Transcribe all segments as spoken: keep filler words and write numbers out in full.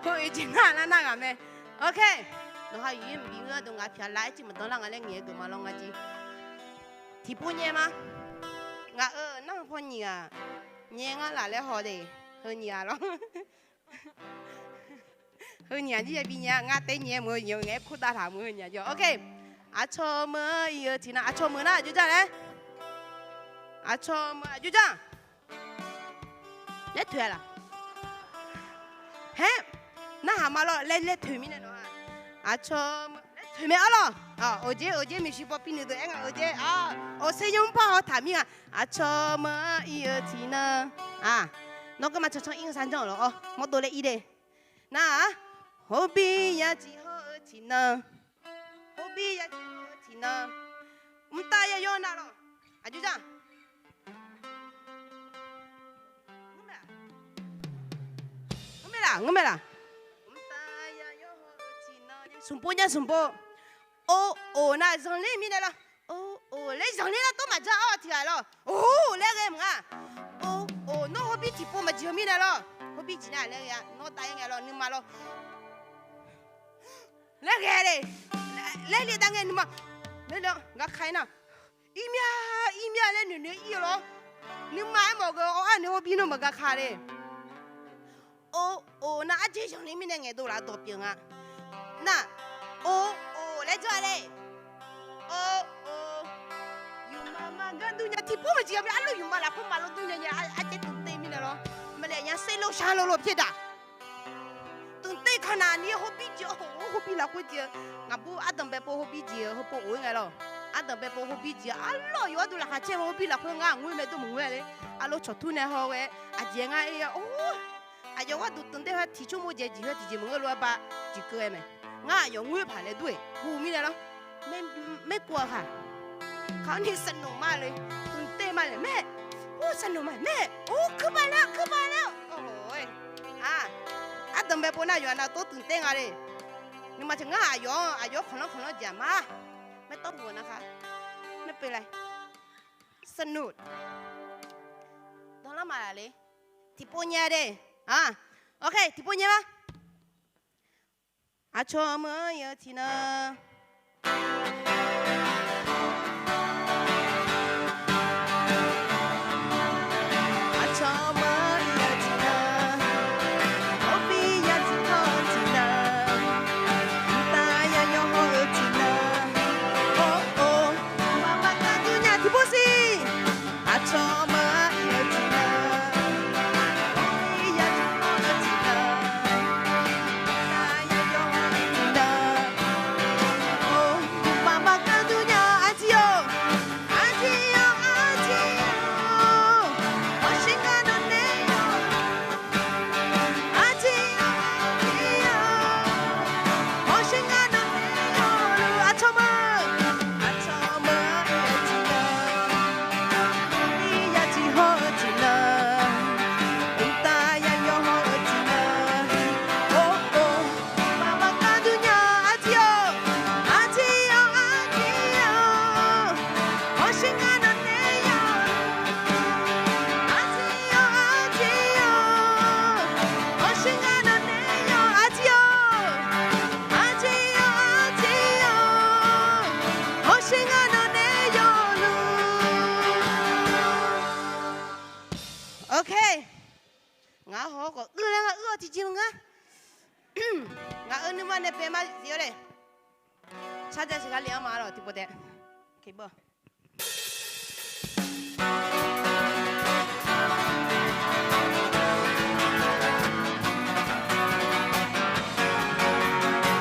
Khoer oe jeq nar nar nar ghaq mae. Ok. Nawqha yawqha maqbi ngeur-a deuq ngaq pyaq lar-aer tiq maqdan lar nga laer ngaeq-aer geuf ma lawr nga jeq. Tiqpov nyae ma. Ngaq-euq narhaq paw nyiq ghaq nyae ngar laf laer haw de. Heu nyiq ghaq lawr. Heu nyiq ghaq jir yabi nyae-a ngar tae nyae meuq-eu nyiq-eu ngaeq-aer kur dav taq meuq-eu nyiq ghaq jawr. Ok. Aqcawq meuq-anr ir-eu tiqnan aqcawq meuq nar aqjox janr laer. Aqcawq meuq aqjox janr. Laer toeq-a laf. Haer, narhaq ma lawr laer laer toeq mirnae nawq-a. Aqcawq meuq laer toeq mae arlawq. Awqjeq awqjeq miqshi paw pi nuiq deuq aer nga awqjeq. Awqsaer yawr mr par haw taq mir nga. Aqcawq meuq-anr ir-eu tiqnan. Nawr garma cancan ir-eu sar janr-euq lawr-awr mawrdov laer ir de. Nar-aq, hawr bir ya ciq hawr-eu tiqnan. Hawr bir ya ciq hawr-eu tiqnan. Mqtav ya yawr nav lawq. Aqjox janr. Ngeur mae laf, ngeur mae laf. Smq pov nya smq pov. Or, or nar zanqler mirnae lawr. Or, or laer zanqler nar tov maqjanr-awr tiq ghaq lawr. Or, laer ghae mq nga. Or, or nawr hawr bir tiqpov maqjeq-eu mirnae lawr. Hawr bir jeq nar laer ghae-a nawr dav-aer ngae lawr nuima lawr. Laer ghae le. Laer le dav ngae nuima. Laer le-awr gar ka-ir nar. Ir mya, ir mya laer noeq noeq ir-eu lawr. Nuima aermawf ghae-awr arnae hawr bir nawr maqgar ka le. Or, or nar arjeq zanqler mirnae ngaeqdov laf dawq pyeuf nga. Nar, or, or laer jawr-a le. Or, or. Yufma ma gar dur nya tiqpov maqjeq-a mir arlawr yufma lafkhoer maqlor dur nya nya arjaev tmqter mirnae lawr. Maqlaeq nya ser lo shar lo lo pyaer daq. Tmqter kanaq ni hawr bir jeq-awr hawr bir lafkhoer jeq-eu. Ngaqbur ardanq bae pov hawr bir jeq-eu heupov of-ir ngae lawr. Ardanq bae pov hawr bir jeq-eu arlawr yawqha duq laqkhaq caer-eu hawr bir lafkhoer ngar ngeur mae dov maqngeur-a le. Arlawr cawqtur nae haw ghae aqjeq ngar ir-a or. Aqyawf gharduq tmqter ha tiq cmr mawr jae jeq ha tiqjeq maqngeur lof-aer ba jeq keuv ghae mae. Ngar aqyawf ngoer paq laer dur-eq hu mirnae lawr. Maerkuv-a khaq. Kani saqnoq ma le. Tmqter ma le mae. Or saqnoq ma mae. Or kuirba laer kuirba laer. Ardanq bae pov nar yawqha nav tov tmqter nga le. Nuima taq ngar aqyawf-anr aqyawf-anr khanqlanr khanqlanr jeq-aq ma. Maertawv muiq-eu nar khaq. Maerpeuv laer. Saqnoq. Dawqlar maqlaf le. Tiqpov nyae de. Ok, tiqpov nyae ma. Aqcawq meuq-anr ir-eu tiqnan. Aqcawq meuq-anr ir-eu tiqnan. Hawr bir ya ciq hawr-eu tiqnan. Mqtav ya yawr hawr-eu tiqnan. Or, or. Mqmaq maqkaq dur nya tiqpov siq. Aqcawq meuq-anr ir-eu tiqnan. Hawr bir ya ciq hawr-eu tiqnan. Mqtav ya yawr hawr-eu tiqnan. Or, mqmaq maqkaq dur nya arjir-or. Arjir-or, arjir-or. Hawsher ngar nawq nae-or. Arjir-or, arjir-or. Hawsher ngar nawq nae-or. Aqcawq meuq, aqcawq meuq-anr ir-eu tiqnan. Hawr bir ya ciq hawr-eu tiqnan. Mqtav ya yawr hawr-eu tiqnan. Or, or. Mqmaq maqkaq dur nya arjir-or. Arjir-or, arjir-or. Hawsher ngar nawq nae-or. Arjir-or, arjir-or. Hawsher ngar nawq nae-or. Arjir-or. Arjir-or, arjir-or. Hawsher ngar nawq nae-or lor. Ok. Ngaq-anr haw-awr khawf uir laer ngar uir-awr tiqjeq maqnga. Ngaq-euq nuima nae bae ma zif-awr le. Carjav siq gar le-anr ma lawq tiqpov taef.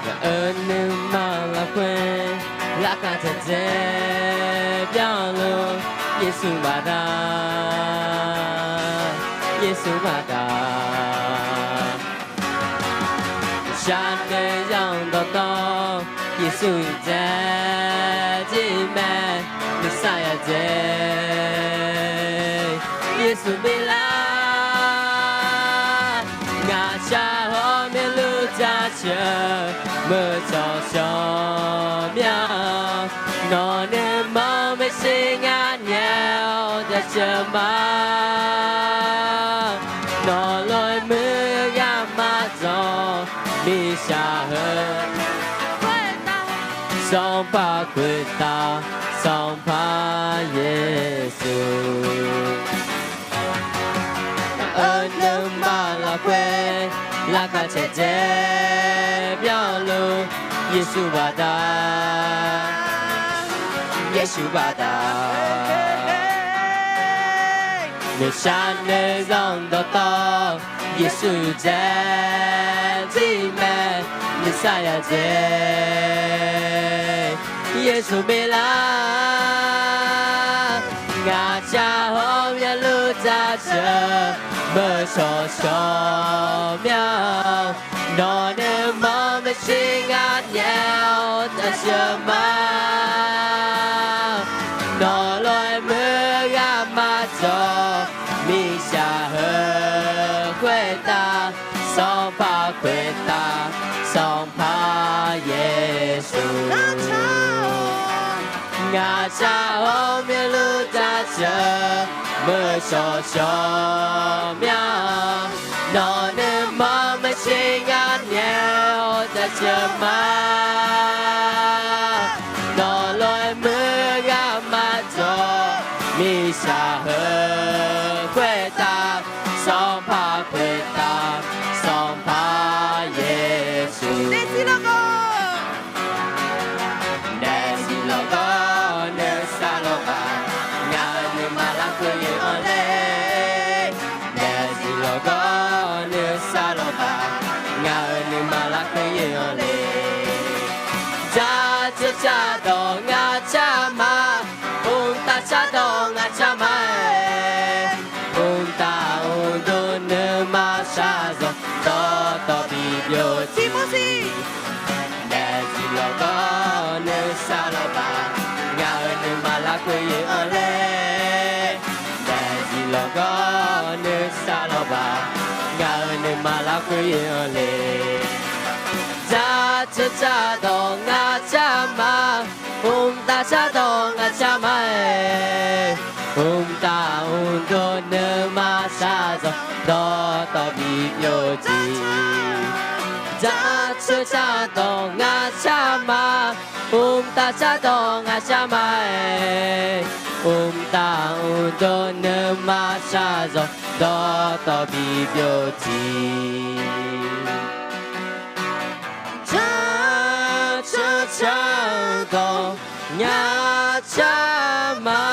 Ngaq-euq nuima lafkhoer, laqkhaq caerdzae byan lor, Yeqsur maqdaq, Yeqsur maqdaq. Sharnoeq yanr dawqtawv, Yeqsur-euq dzae jir mae, nuisar yadzae, Yeqsur bi lar. Ngaq shar hawr maerluf jaceuq-eu, meuq cawq shawq mya. Nawq nuima maeqshi ngar nyae-awr jaceuq ma. Nawq lof-aer muiq ghaq maqdzawr, miqshaq heu, Sanqpaq khoertav, Sanqpaq Yeqsur. Aqyawf-euq nuima lafkhoer, laqkhaq caevdzae byanluf, Yeqsur baqda, Yeqsur baqda. Nuishar noeqzanq dawqtawv, Yeqsur yawdzae jir mae, nuisar yadzae, Yeqsur maeqlar. Ngaqshaq hawr myanluf dzaqceuq, meuq shawq shawq mya-awr, nawq nuima maeqshi ngaq nyae-awr dzaqceuq ma. Nawq lof-aer muir ghaq maqdzawr, miqshaq heu khoertav, Sanqpaq khoertav, Sanqpaq Yeqsur. Ngaqshaq hawr myanluf dzaqceuq, meuq shawq shawq mya-awr, nawq nuima maeqshi ngaq nyae-awr dzaqceuq ma. Nawq lof-aer muir ghaq maqdzawr, miqshaq heu khoertav, Sanqpaq khoertav, Sanqpaq Yeqsur. Daefzir lawrgawv, daefzir lawrgawv nuisar lawrbaq, ngaq-euq nuima lafkhoer yoeq-anr le. Daefzir lawrgawv nuisar lawrbaq, ngaq-euq nuima lafkhoer yoeq-anr le. Dzaqceuq cardawq ngaq car ma, mqtav cardawq ngaq car ma-aer, mqtav mqdov nuima shaqzanq dawqtawv bi byov-eu tiq. Daefzir lawrgawv nuisar lawrbaq, ngaq-euq nuima lafkhoer yoeq-anr le. Daefzir lawrgawv nuisar lawrbaq, ngaq-euq nuima lafkhoer yoeq-anr le. Dzaqceuq cardawq ngaq car ma, mqtav cardawq ngaq car ma-aer, mqtav mqdov nuima shaqzanq dawqtawv bi byov-eu tiq. Dzaqceuq cardawq ngaq car ma, mqtav cardawq ngaq car ma-aer, mqtav mqdov nuima shaqzanq dawqtawv bi byov-eu tiq. Dzaqceuq cardawq ngaq car ma,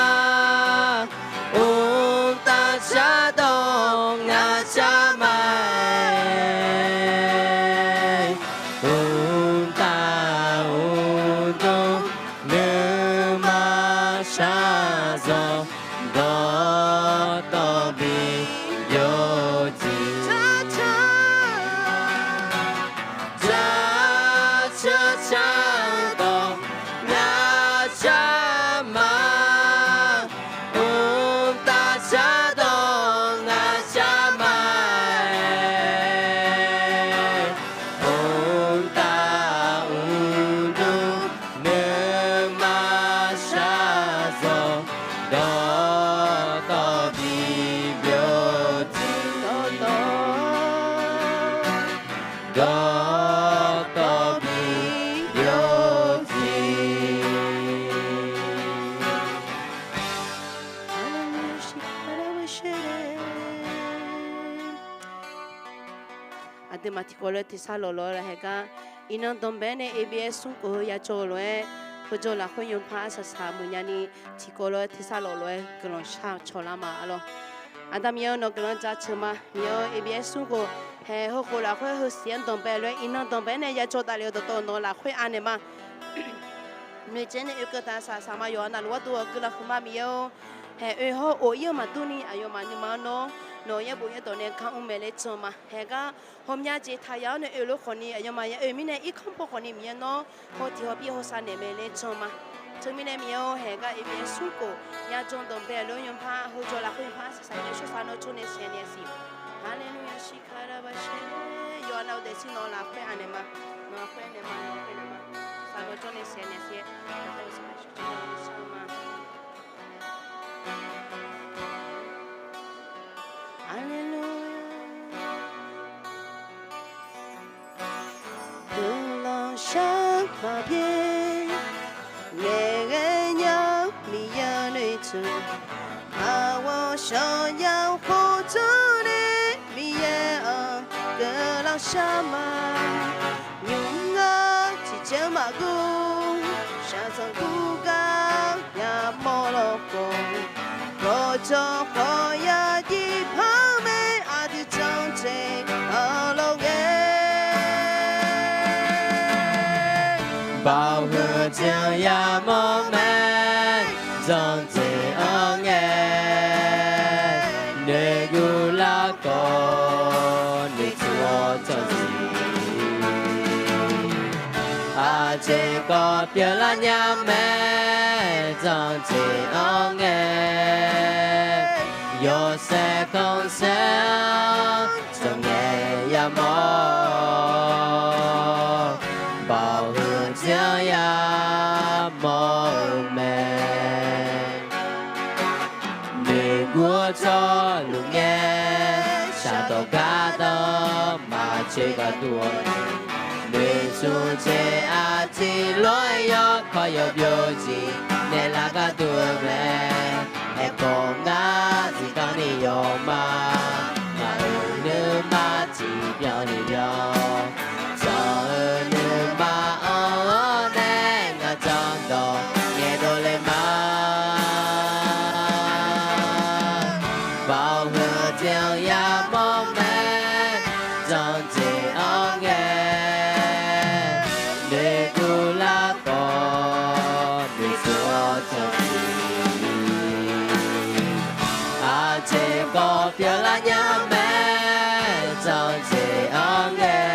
mqtav cardawq ngaq car ma-aer, mqtav mqdov nuima shaqzanq dawqtawv bi byov-eu tiq. Dzaqceuq cardawq ngaq car ma, mqtav cardawq ngaq car ma-aer, mqtav mqdov nuima shaqzanq dawqtawv bi byov-eu tiq. Dawqtawv bi byov-eu tiq. Aqduimaf tiqkawv lof-aer tersar lawq lof-aer laf haegar, iqnan danqbae-aer nae A B S smr khof-eu yajawr-eu lof-aer, heujawr lafkhoer yawpar arsaq saq muiqnya ni, tiqkawv lof-aer tersar lawq lof-aer guiqlanq shar cawlar ma arlawr. Aqda Miqyaer-eu, nawq guiqlanq jaceuq ma. Miqyaer-eu, A B S smr khof haeq heukhof lafkhoer heusiq-anr danqbae lof-aer iqnan danqbae-aer nae yajawr davlef-eu dawqtawv nawq lafkhoer anaeq ma. Noeqtsaev nae oekeuv taq saq saq ma yawqha navluf gharduq-eu guiqlanq huiqma Miqyaer-or, haeq oe hawr of ir-eu maqdur ni aqyawfmaf nuima-anr nawr, nawq-euq yaerbof yaerdawq nae gar mr mae laer jan ma. Haeq gar hawmya jeq taqya-awr nae oe lof khawfni aqyawfmaf ya oe mirnae irkanr paw khawfni Miqyaer nawr hawtiq hawbir hawsav naeq mae laer jan ma. Teumirnae Miqyaer-or, haeq gar A B S smr khof yajawr danqbae lof-aer yawpar heujawr lafkhoer yawpar arsaq saq-aer nae tsawrhaq nawr tsawrnae saeqnaeq siq. Haleluya, shirkara ba shir. Yawqha navluf daefzir nawq lafkhoer anaeq ma. Nawq lafkhoer anaeq ma, nawq lafkhoer anaeq ma. Tsawrhaq nawr tsawrnae saeqnaeq siq-aer, dawqtawv saq saq ma. Haleluya. Maqbyaer ngaeqghae nya-eu Miqyaer-anr noeqtmq, aqghawq shawqnya-eu khofdawr nae Miqyaer-anr guiqlanq shar ma. Nymq-mr ngar tiqjeq-anr maqguv, shaqzanq guvgar yamawr lawkhawf, gawqjawq khawf ya jiv par mae, aqdui janrjeq-anr lof ngae. Baoq huiq-eu jeq-anr yamawr mae, janrjeq-anr ngae. Noeqguv larkhawf noeqtmq-awr janrjeq, aqjeq kawv pyeuflar nya mae, janrjeq-anr ngae. Yawshaef khanqsaer-anr janrngae yamawr, baoq huiq-eu jeq-anr yamawr-eu mae. Noeqguv-awr tsawrluf ngae, shaqdawq gardanr maqcoeq gharduq-awr, noeqtmq jeq aqjeq lof-aer yawkawr yawbyov jeq naeqlaf gharduq-eu mae. Aerkhawf ngar zifdan ni yawma, ngaq-euq nuima tiqbyan ni byan, jan-eu nuima anr-awr nae ngaq janrdawq ngaeqdov le ma. Baoq huiq-eu jeq-anr yamawr mae, janrjeq-anr ngae. Noeqguv larkhawf noeqtmq-awr janrjeq, aqjeq kawv pyeuflar nya mae, janrjeq-anr ngae.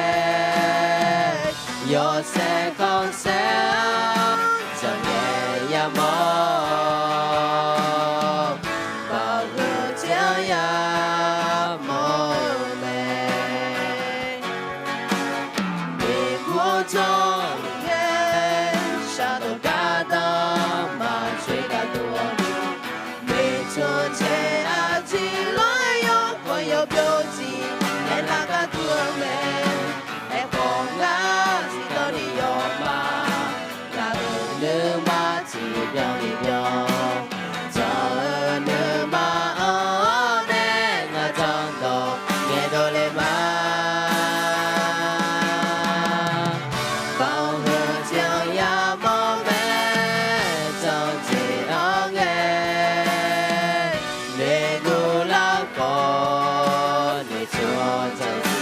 Yawshaef khanqsaer-anr janrngae yamawr, baoq huiq-eu jeq-anr yamawr-eu mae. Noeqguv-awr tsawrluf ngae, shaqdawq gardanr maqcoeq gharduq-awr, noeqtmq jeq aqjeq lof-aer yawkawr yawbyov jeq naeqlaf gharduq-eu mae. Aerkhawf ngar zifdan ni yawma, ngaq-euq nuima tiqbyan ni byan, jan-eu nuima anr-awr nae ngaq janrdawq ngaeqdov le ma. Baoq huiq-eu jeq-anr yamawr mae, janrjeq-anr ngae. Noeqguv larkhawf noeqtmq-awr janrjeq,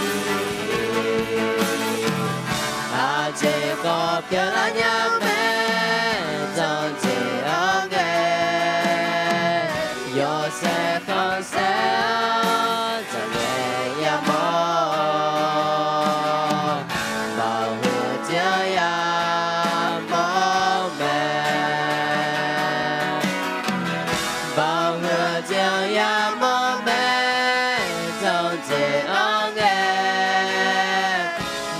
aqjeq kawv pyeuflar nya mae, janrjeq-anr ngae. Yawshaef khanqsaer-anr janrngae yamawr, baoq huiq-eu jeq-anr yamawr mae. Baoq huiq-eu jeq-anr yamawr mae, janrjeq-anr ngae.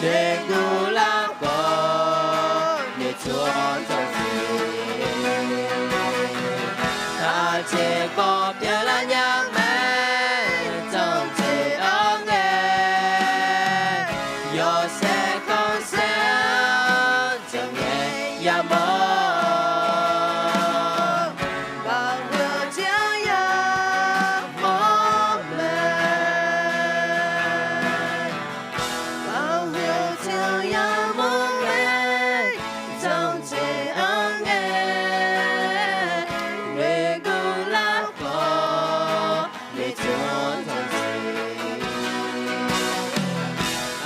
Noeqguv larkhawf noeqtmq-awr janrjeq, aqjeq kawv pyeuflar nya mae, janrjeq-anr ngae. Yawshaef khanqsaer-anr janrngae yamawr, baoq huiq-eu jeq-anr yamawr mae. Baoq huiq-eu jeq-anr yamawr mae, janrjeq-anr ngae. Noeqguv larkhawf noeqtmq-awr janrjeq,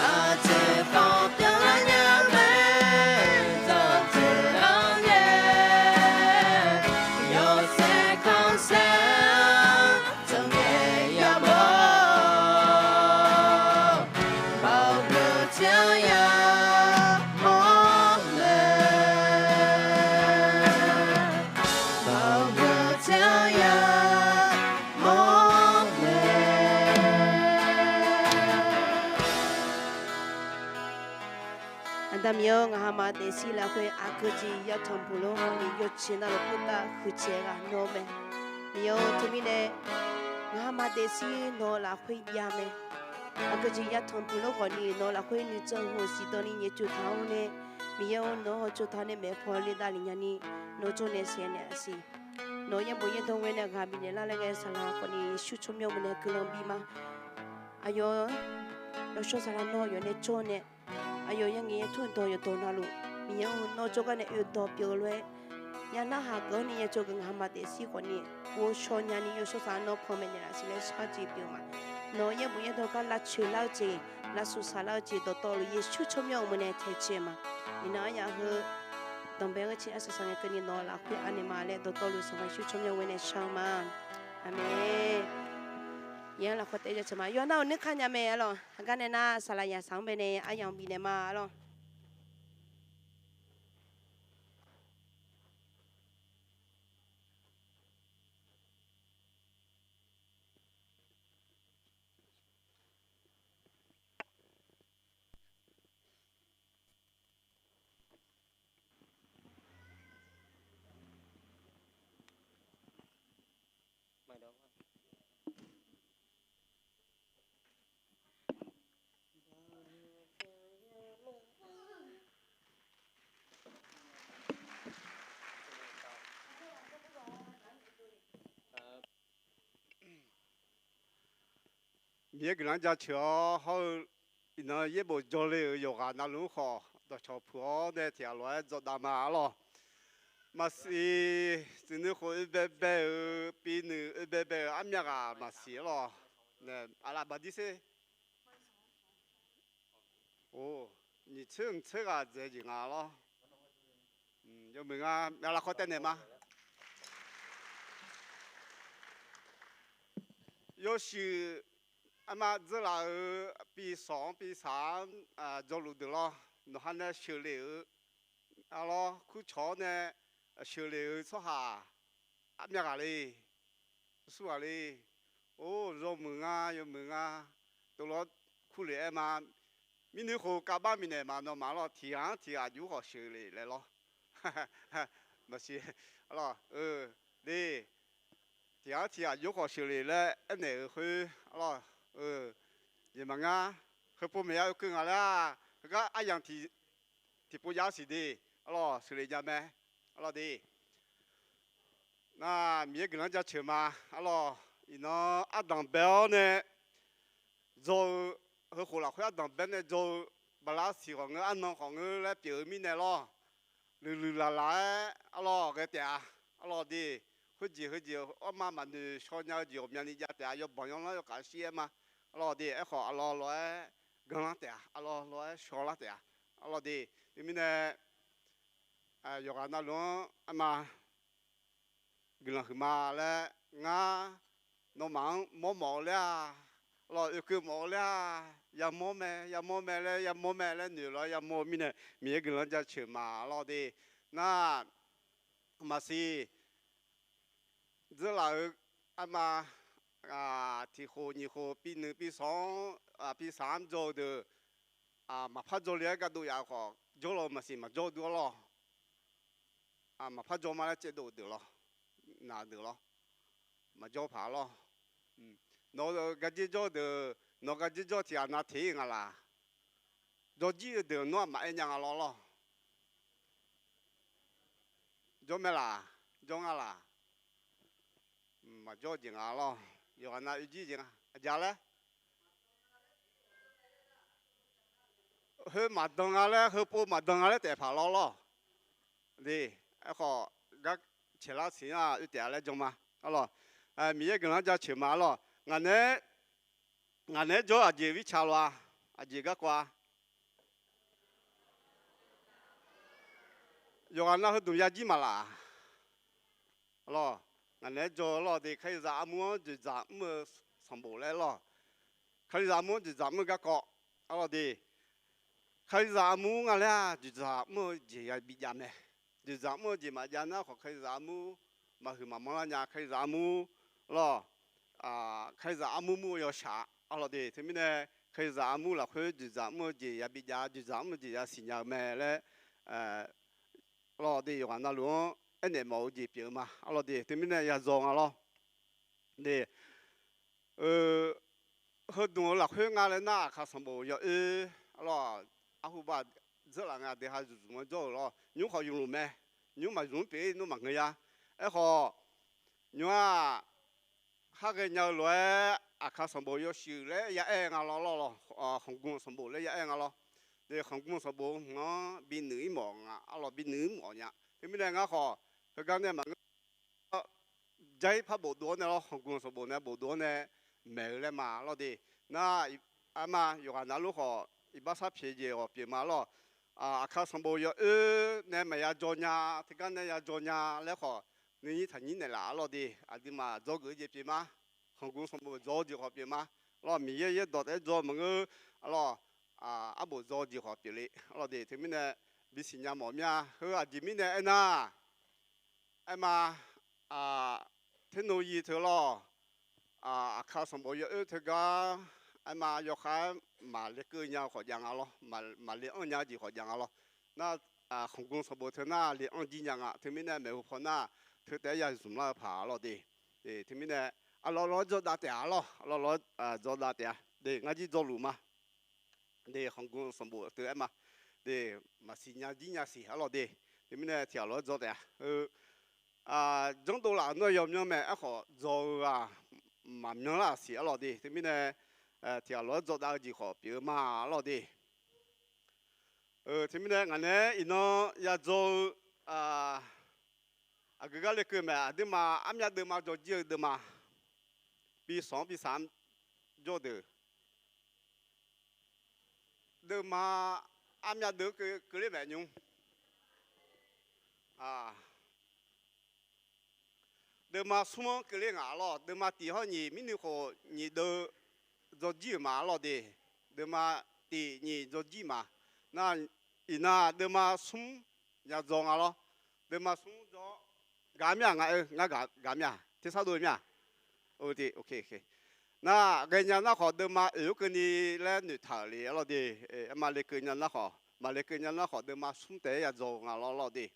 aqjeq kawv pyeuflar nya mae, janrjeq-anr ngae. Yawshaef khanqsaer-anr janrngae yamawr, baoq huiq-eu jeq-anr yamawr mae. Baoq huiq-eu jeq-anr yamawr mae. Aqda Miqyaer-or, ngaq ha ma daefzir lafkhoer aqgeujeq yatanq buq lof-aer hawni yawtseq navluf khoertav huiqdzaeq ghaq nawr mae. Miqyaer-or, teumirnae ngaq ha ma daefzir nawq-eu lafkhoer jav mae. Aqgeujeq yatanq buq lof-aer hawni nawq-eu lafkhoer nuijan hmq siqdan ni nyaefcuf taq-awr nae, Miqyaer-or, nawq-anr hawtsov taq nae maeq paw le davlef nyani, nawq jawr nae saeq naeq-a siq. Nawq yaerbof yaerdawr ghae nae ghaq bifnaeq lar laer ghae saqlaq khawfni Yeqsur tsawrmyanr ghawqmya guiqlanq bi ma. Aqyawf, yawshawr saqlaq nawr yawf nae jawr nae, aqyawf yangaeq yaer tur dawq yawqdawq navluf, Miqyaer-or, nawr jawrgar nae oe dawq pyeuf-eu lof-aer, ya narhaq geuf-awr ni ya jawr geuf ngaq ma daefzir khawfni, ghovshaw nyani yawshawr saqlaq nawr panmaeq naeqlaf siq laer shar-eu jeq pyeuf ma. Nawq yaerbof yaerdawr gar lavcoeq lar-eu jeq, lavshuq saqlar-eu jeq dawqtawvluf Yeqsur tsawrmyanr-eu meuq nae taecae ma. Iqnan aryaq heu danqbae-eu ciq arsaq saq ngae keuvni nawq-eu lafkhoer anaeq ma laer dawqtawvluf Sanqpaq Yeqsur tsawrmyanr ghae nae shar-eu ma. Aqmeq. Yaer lafkhoer taef jaceuq ma. Yawqha nar-euq nuikar nya mae arlawq. Haqgar nae nar saqlaq yaqsaq-anr bae nae aryamq bifnaeq ma arlawq. Miqyaer guiqlanq-anr jaceuq-awr hawr-eu, iqnan yaerbof jawrle-euq yawqghaq navluf-anr khawf dawqcawq puq-awr nae tiq ghaq lof-aer dzawdav ma arlawq. Maqsiq, tsuif nuikhof oe baebae-euq, pi nuiq oe baebae-euq armyav ghaq maqsiq arlawq. Aqlaf baqdir sher. Or, nyiq tser mq tser ghaq dzaeq jeq nga lawr. Yawmuiq nga, myavlaf khawf taev naeq ma. Yawshuif arma dzeurlaf-euq pi sawq-anr pi saq-anr jawrluf deuq lawr. Nawqha nae sheuqlef-euq arlawr, kurcawq-awr nae sheuqlef-euq tsawrhaq armyav ghaq le. Surghaq le. Or, yawmuiq nga, yawmuiq nga. Tov lawr, kurlef-aer ma. Mirnuikhof kavbar bifnaeq ma nawmaf lawr, tiq ghaq-anr tiq ghaq jov khawf sheuqlef laer lawr. Maqsiq, arlawq, de. Tiq ghaq-anr tiq ghaq jov khawf sheuqlef laer aernaeq-euq khoer, arlawq, jeq maqngeur. Heupov maeqya oekeuv ngaq laer-aq, heugar aryamq tiqpov jav-eu siq de, arlawq, sheuqlef nya mae, arlawq de. Nar, Miqyaer guiqlanq-anr jaceuq ma, arlawq, iqnan ardanq bae-awr nae jawr-eu, heukhof lafkhoer ardanq bae nae jawr-eu, baqlar siq khawf ngeur, arnan khawf ngeur laer pyeuf-eu mirnae lawr. Luiqluiq laqlaq-aer arlawq ghae taef-a, arlawq de. Khoerjeq heujeq arma maqnoeq shaw nya-eu jeq ghawqmyani jav taef-a, yawbanq yanlanr yawkhav shir-aer ma, arlawq de. Aerkhawf arlawq lof-aer ganlar taef-a, arlawq lof-aer shawlar taef-a, arlawq de. Teumirnae yawqghaq navluf-anr arma guiqlanq huiqma laer ngar nawmaf-anr mawrmawf-eu laer-a, arlawq, oekeuv mawf-eu laer-a, yamawr mae, yamawr mae laer, yamawr mae laer noeq lof-aer yamawr-eu mirnae Miqyaer guiqlanq-anr jaceuq ma, arlawq de. Nar, maqsiq, dzeurlaf-euq arma tiq khof nyiq khof pi nuiq pi sawq-anr pi saq-anr jawr-eu deuq, maqpar jawrle-aer gardov yaf-eu khawf, jawrlawq maqsiq maqjawr dur-awr lawr. Maqpar jawr ma laer caevdov deuq lawr, naq deuq lawr, maqjawr paq lawr. Nawq-eu gardzer jawr deuq, nawq gardzer jawr tiq ghaq nav teq-ir nga laq? Jawrjir-eu deuq nawr-aq maqaer nya nga lawr lawr. Jawr mae laq? Jawr nga laq? Maqjawr jeq nga lawr. Yawqghaq nav oe jir jeq nga. Aqja laer? Heu maqdan nga laer, heupov maqdan nga laer taef paq lawr lawr. De, aerkhawf gar caeqlar siq-anr oe taef-a laer jan ma. Arlawq, Miqyaer guiqlanq-anr jaceuq ma. Arlawq, ngaq naeq-aer, ngaq naeq-aer jawr-eu aqjeq mirtsaq lof-a, aqjeq garkawv-a. Yawqghaq nav heudmq yajir maqlaf. Arlawq, ngaq naeq-aer jawr-eu lawr de, Kalizaq armur-anr dzoeqdzaq mr-eu sanqbof laer lawr. Kalizaq armur-anr dzoeqdzaq mr-eu garkawv, arlawq de. Kalizaq armur nga laer-aq, dzoeqdzaq mr-eu jeq yabi jav mae. Dzoeqdzaq mr-eu jeq maqjav nar khawf, Kalizaq armur maqhuiq maqmanr lar nya. Kalizaq armur lawr, Kalizaq armur mur-eu yawshaq, arlawq de. Teumirnae Kalizaq armur lafkhoer dzoeqdzaq mr-eu jeq yabi jav, dzoeqdzaq mr-eu jeq yasiq nya-eu mae laer, arlawq de, yawqghaq navluf-anr aernaeq mawf-eu jeq pyeuf-eu ma. Arlawq de, teumirnae ya dzaw nga lawr. De, heudmq-eu lafkhoer nga laer nar, Aqkaq sanqbof yawoer, arlawq, arhuba dzeur laf ngae aqdui ha zmq zmq-anr jawr-euq lawr. Nymr khawf ymq luf mae. Nymr maqzmq-anr pyeuf-ir nmr maqngeur ya. Aerkhawf, nymr-aq, khar ghaenya-eu lof-aer Aqkaq sanqbof yawshuif laer ya aer nga lawr lawr lawr, khanqgmq sanqbof laer ya aer nga lawr. Deuq khanqgmq sanqbof hmq-anr binuiq-ir mawf nga, arlawr binuiq-ir mawf nya. Teumirnae ngar khawf heugar nae maqngeur, jar-ir par bofdov-awr nae lawr, khanqgmq sanqbof nae bofdov-awr nae maeq-eu laer ma lawr de. Nar, arma yawqghaq navluf khawf iqbax sar pyaeq jeq ghawq pyeuf ma lawr. Aqkaq sanqbof yawoer nae maqya dzaw nya, teugar nae ya dzaw nya laer khawf, nuinyir taqnyir naeqlaf arlawr de. Aqduimaf dzawgeuf-eu jeq pyeuf ma. Khanqgmq sanqbof dzaw-eu jeq khawf pyeuf ma. Lawr, Miqyaer yaerdawq taef-aer dzaw maqngeur, arlawr, arbof dzaw-eu jeq khawf pyeufle arlawr de. Teumirnae bisiqnya mawf mir-a. Heu aqjeq mirnae aernar, aerma, technology teu lawr, Aqkaq sanqbof yawoer teugar, aerma yawkhav-aer maqle keuv nya-eu khawf jav nga lawr, maqle anr nya-eu jeq khawf jav nga lawr. Nar, khanqgmq sanqbof teu nar le anr jir nya nga. Teumirnae maeqhu paw nar teu taef-aer ya zmq lar-eu paq lawr de. Teumirnae aqlawq lawq-aer dzawdav taef-a lawr, aqlawq lawq-aer dzawdav taef-a de. Ngar jir dzawluf ma. De, khanqgmq sanqbof teu aer ma. De, maqsiq nya jir nya siq arlawr de. Teumirnae tiqghaq lof-aer dzaw taef-a. Janrdov laf-euq nar yawmyanr mae. Aerkhawf dzaw-eu-aq maqmyanr lar-aq siq arlawr de. Teumirnae tiqghaq lof-aer dzawdav-eu jeq khawf pyeuf-eu ma arlawr de. Teumirnae ngaq naeq-aer iqnan ya dzaw-eu aqgeu gar lekeuv mae. Aqduimaf armyav deuvma dzawjir-eu deuvma, bi sawq-anr bi saq-anr jawr deuq, deuvma armyav deuv-anr keuvle mae nymr. Deuvma smr-anr keuvle ngaq arlawr. Deuvma tiq hawr nyiq mirnuikhof nyiq deuv dzawjir-euq ma arlawr de. Deuvma tiq nyiq dzawjir ma. Nar, iqnan deuvma smr ya dzaw nga lawr. Deuvma smr dzaw-awr gaq mir-aq nga-eu, ngar gaq mir-aq, tersar dov mir-aq. Nar, ghaenya nar khawf deuvma oeq-awr keuvni laer noeqtaq-euq le arlawr de. Aerma lekeuv nya nar khawf, maqle keuv nya nar khawf deuvma smr taef-aer ya dzaw nga lawr lawr de.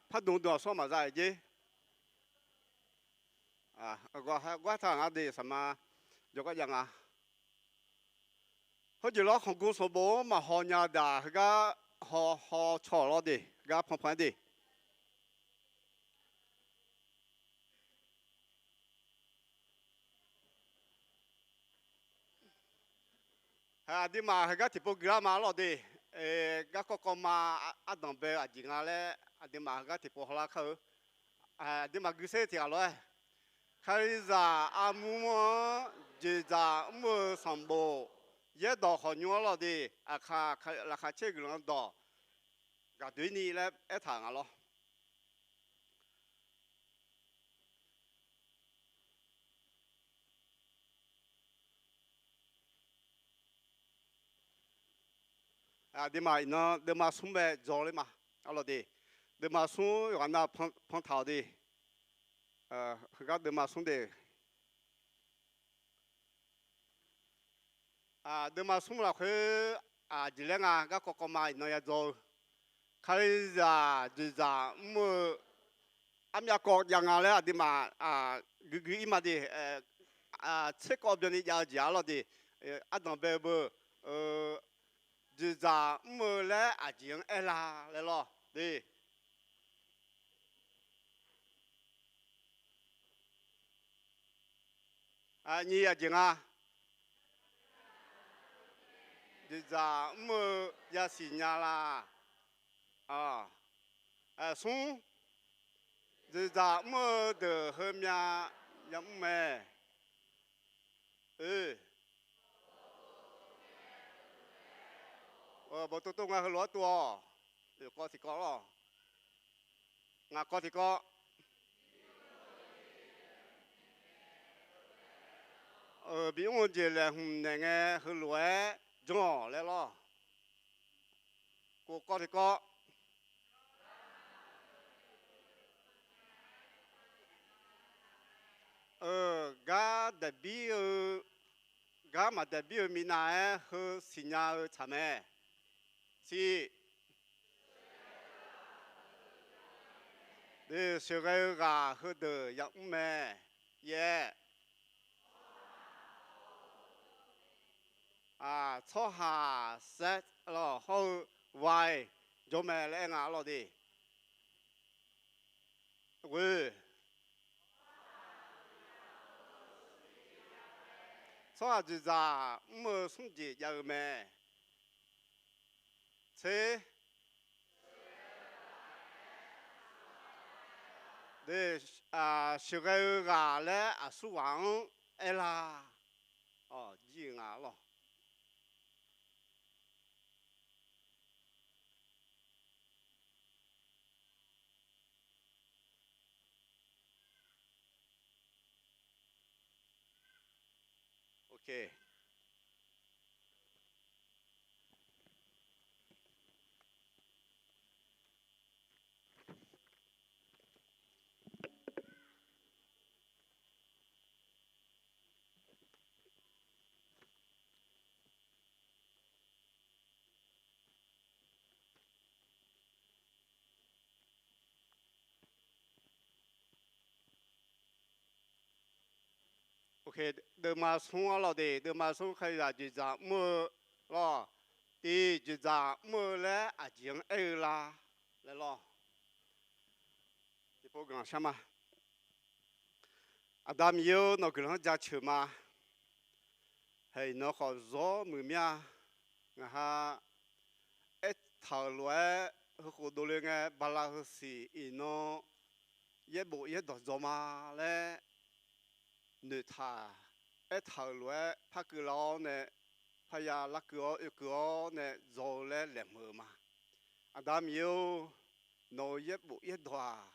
Pardmq dmq-aq sawr maqza-aq jer. Gar taq ngar de saqma jawrgar jav nga. Heujeq lawr khanqgmq sanqbof-anr maqhaw nya daq heugar haw haw caw lawr de, gar panpan-aer de. Aqduimaf heugar tiqpov guilar ma arlawr de. Garkawv kawv ma, ardanq bae-eu aqjeq nga laer aqduimaf heugar tiqpov hawlar kar-eu. Aqduimaf guiqser tiq ghaq lof-aer, Kalizaq armur-anr dzoeqdzaq mr-eu sanqbof yaerdawq khawqnymr arlawr de. Aqkaq laqkhaq caer guiqlanq dawq gaqdoer ni laer aertaq nga lawr. Aqduimaf iqnan deuvma smr bae dzaw ler ma arlawr de. Deuvma smr yawqghaq nav pantaq-awq de. Heugar deuvma smr de. Deuvma smr lafkhoer aqjeq laer nga garkawv kawv ma iqnan ya dzaw-eu. Kalizaq dzoeqdzaq mr-eu armyav kawv jav nga laer aqduimaf guigui ir ma de. Tserkawv byanni jav-eu jeq arlawr de. Ardanq bae-eu beu, dzoeqdzaq mr-eu laer aqjeq-anr aerlar laer lawr de. Nyiq aqjeq nga. Dzoeqdzaq mr-eu yasiq nya la. Smr, dzoeqdzaq mr-eu deuq heumyav yamr mae. Oe, bawqtov tov nga heulof-aer tov-awq. Oe, kawv tiqkawv lawr. Ngaq kawv tiqkawv. Bi mr-eu jeq laeqhmq naeq ngae heulof-aer janr-awq laer lawr. Kof kawv tiqkawv. Gar daeqbir-eu, gar maq daeqbir-eu minav-aer heu siqnya-eu tsaq mae. Siq. Sheuqghae-eu ghaq heudeuq yamr mae. Yaer, tsawrhaq saeq lawq hawr-eu ghaq jawr mae laer aer nga arlawq de. Ghoe, tsawrhaq dzoeqdzaq mr-eu smr jeq jav-eu mae. Tser, sheuqghae-eu ghaq laer aqsur ghaq-anr aerlar jir-eu nga arlawq. Deuvma smr arlawq de, deuvma smr kalizaq dzoeqdzaq mr-eu lawq. Tiq dzoeqdzaq mr-eu laer aqjeq-anr aer-eu la laer lawq. Tiqpov guiqlanq shar ma. Aqda Miqyaer-or, nawq guiqlanq-anr jaceuq ma. Haeq iqnan khawf zawr muiq mir-a. Ngaq ha aertaq-euq lof-aer heukhof dovle ngae bala heusiq iqnan yaerbof yaerdawq dzaw ma laer noeqtaq aertaq-euq lof-aer par keuv lar-awr nae, parya larkeuv-awr oekeuv-awr nae dzaw-eu laer laeqhmq-eu ma. Aqda Miqyaer-or, nawq-euq yaerbof yaerdawq-aq,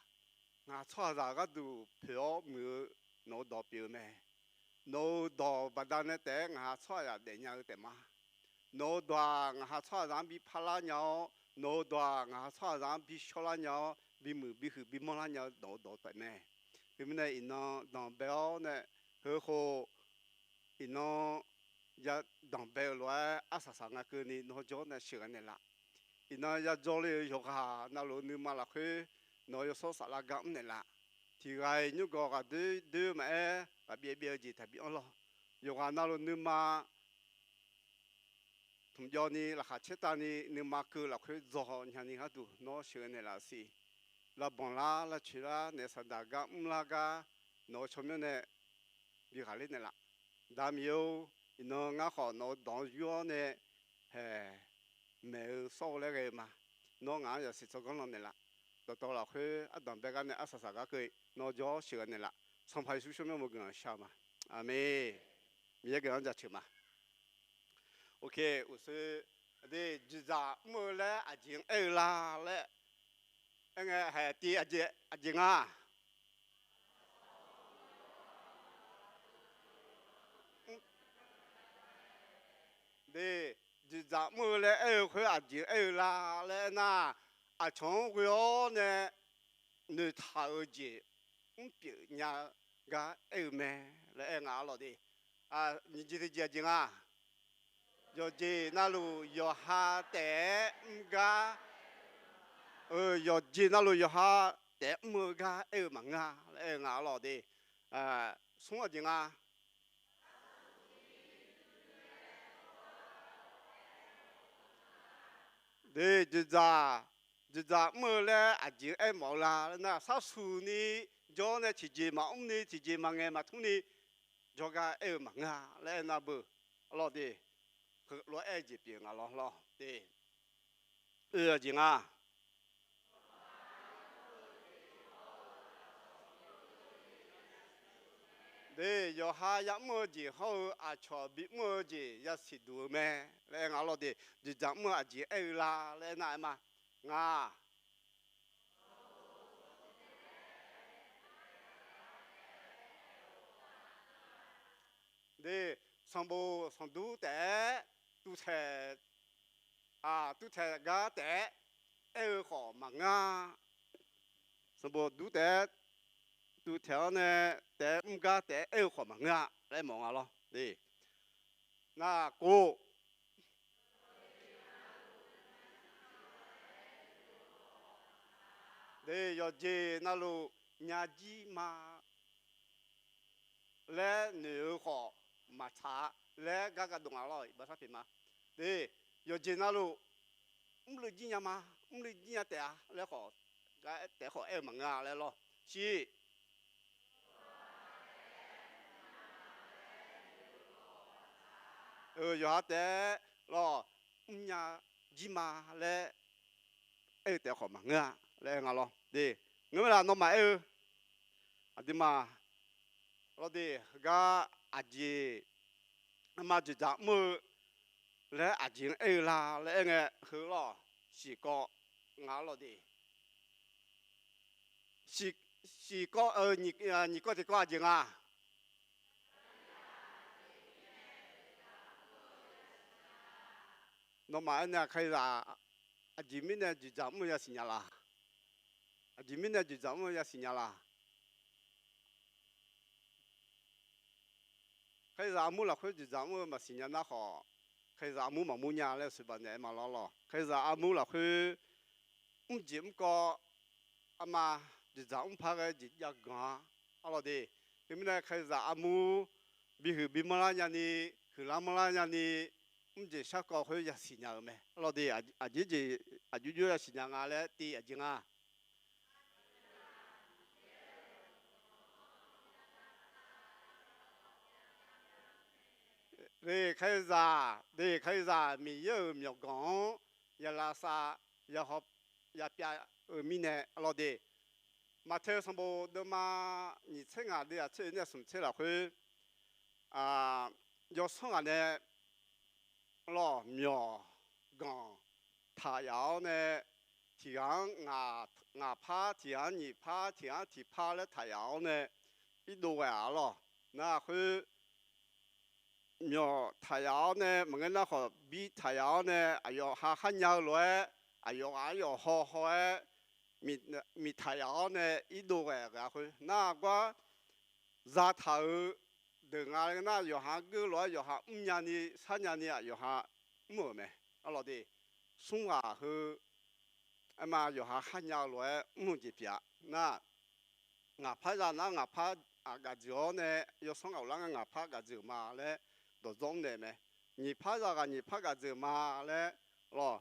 ngaq tsawrhaqzaq gharduq poeq-awr muiq-eu nawq-euq dawq pyeuf-eu mae. Nawq-euq dawq baqdanae taef-aer ngaq ha tsawrhaqzaq daefnya-eu taef ma. Nawq-euq dawq-aq, ngaq ha tsawrhaqzaq-anr bi parlar nya-awr, nawq-euq dawq-aq, ngaq ha tsawrhaqzaq-anr bi shawrlar nya-awr, bimuiq bihuiq bimanrlar nya-eu nawq-euq dawq taef mae. Teumirnae iqnan danqbae-awr nae, heukhof iqnan ya danqbae-eu lof-aer arsaq saq nga keuvni nawr jawr nae sheuqghae naeqlaf. Iqnan ya jawrle-eu yawqghaq navluf-eu nuima lafkhoer nawq-euq yawshawr saflar gar mr naeqlaf. Tiq ghaq-iq nymrgawq ghaqdoer doer-eu maqaer, ghaqbyaev byaev-eu jeq taqbi anr lawq. Yawqghaq navluf nuima tmqjawv ni laqkhaq caertav ni nuima keuv lafkhoer dzaw nya ni gharduq nawr sheuqghae naeqlaf-eu siq. Lavbanq lar lavcoeq lar naef saqdaq gar mrlar gar nawq-euq tsawrmyanr nae bi ghaqler naeqlaf. Da Miqyaer-or, iqnan ngar khawf nawq-euq dawq-anr yur-awr nae haeq maeq-eu sawr-eu laer ghae-eu ma. Nawr ngaq-anr yasiq tsawrganr lan naeqlaf. Dawqtawv lafkhoer ardanqbae gar nae arsaq saq gar keuv-i nawr jawr sheuqghae naeqlaf. Sanqpaq Yeqsur tsawrmyanr maqgui-anr shar-eu ma. Aqmeq. Miqyaer guiqlanq-anr jaceuq ma. Ok, uqshoe, dzoeqdzaq mr-eu laer aqjeq-anr aer-eu la laer aer ngae, haeq tiv aqjeq nga. Dzoeqdzaq mr-eu laer aer-eu khoer aqjeq aer-eu la laer aernar, aqcawq-anr ghoe-awr nae noeqtaq-eu jeq mrpyeuf nya-eu gar aer-eu mae laer aer nga arlawq de. Nyiq jeq tiqjeq aqjeq nga. Yawqjeq navluf yawqha taef-aer mr gar, yawqjeq navluf yawqha taef-aer mr-eu gar aer-eu maqngeur-a laer aer-eu nga arlawq de. Smr aqjeq nga. De, dzoeqdzaq, dzoeqdzaq mr-eu laer aqjeq aer mawf-eu la laer nar, sharsuq ni jawr nae tiqjeq maqmr ni tiqjeq maqngaeq maqtmr ni jawrgar aer-eu maqngeur-a laer aer nar beu. Arlawq de, lof-aer aer-eu jeq pyeuf nga lawr lawr de. Oe aqjeq nga. De, yawqha ya'mr-eu jeq hawr-eu aqcawq bimr-eu jeq yasiq duq-eu mae laer aer nga lawr de. Dzoeqdzaq mr-eu aqjeq aer-eu la laer aer nar aer ma. Nga. De, sanqbof sanqdur taef-aer tuvtaeq, tuvtaeq gar taef-aer aer-eu khawf maqngeur-a. Sanqbof dur taef-aer tuvtaeq-awr nae taef-aer mr gar taef-aer aer-eu khawf maqngeur-a laer mawf nga lawr. Naqkov. De, yawqjeq navluf nya jir ma laer noeq-eu khawf maqtsaq-a laer gar gardov nga lawr, iqbax sar pyeuf ma. De, yawqjeq navluf mrluiv jir nya ma, mrluiv jir nya taef-a laer khawf, gar taef khawf aer-eu maqngeur-a laer lawr. Shiq yawqha taef-aer lawr, mrnya jir ma laer aer-eu taef khawf maqngeur-a laer aer nga lawr. De, ngeur mae laf nawmaf aer-eu aqduimaf lawr de, heugar aqjeq ma dzoeqdzaq mr-eu laer aqjeq-anr aer-eu la laer aer ngae heu lawr, siqkawv nga lawr de. Siq, siqkawv, nyiq kawv tiqkawv aqjeq nga. Nawmaf aernae Kalizaq aqjeq mirnae dzoeqdzaq mr-eu yasiq nya laq? Aqjeq mirnae dzoeqdzaq mr-eu yasiq nya laq? Kalizaq armur lafkhoer dzoeqdzaq mr-eu maqsiq nya nar khawf, Kalizaq armur maqmur nya laer sheuqbaq naeq-aer ma lawr lawr. Kalizaq armur lafkhoer mrjeq mrkawv arma dzoeqdzaq mr par ghae jeq jav ganq-a, arlawr de. Teumirnae Kalizaq armur bihuiq bimanr lar nyani, huiqlar manrlar nyani, mrjeq sharkawv khoer yasiq nya-euq mae, arlawr de. Aqjeq jeq aqjox jox yasiq nya nga laer tiv aqjeq nga. De, Kalizaq, de, Kalizaq Miqyaer-euq myawqganq-anr ya lavsav, ya haw, ya pyav-eu mirnae, arlawr de. Maqtae sanqbof deuvma nyiq tser ngaq de aqtser-eu nae smq tser lafkhoer, yawsanr ghaq nae lawr myawqganq taq yaf-awr nae, tiq ghaq-anr ngaq par, tiq ghaq-anr nyiq par, tiq ghaq-anr tiq par laer taq yaf-awr nae, irdov ghae-aq lawr. Nar khoer myawq taq yaf-awr nae maqngeur nar khawf bi taq yaf-awr nae aqyawf ha khar nya-eu lof-aer, aqyawf ghaq-anr yawf haw haw-aer miqtaq yaf-awr nae irdov ghae ghae-a khoer nar gar zataq-euq deuq nga laer nar, yawqha geur lof-aer yawqha mrnya ni sharnya ni-aq yawqha mr-euq mae, arlawr de. Smr ghaq heu aerma yawqha kharnya-eu lof-aer mr-eu jeq pyeuf-a nar, ngaq par za nar ngaq par gaq dzeuq-awr nae, yawsanr ghaq lar ngar ngaq par gaq dzeuq ma laer dawqdzawr mrnaeq mae. Nyiq par za ghaq nyiq par gaq dzeuq ma laer lawr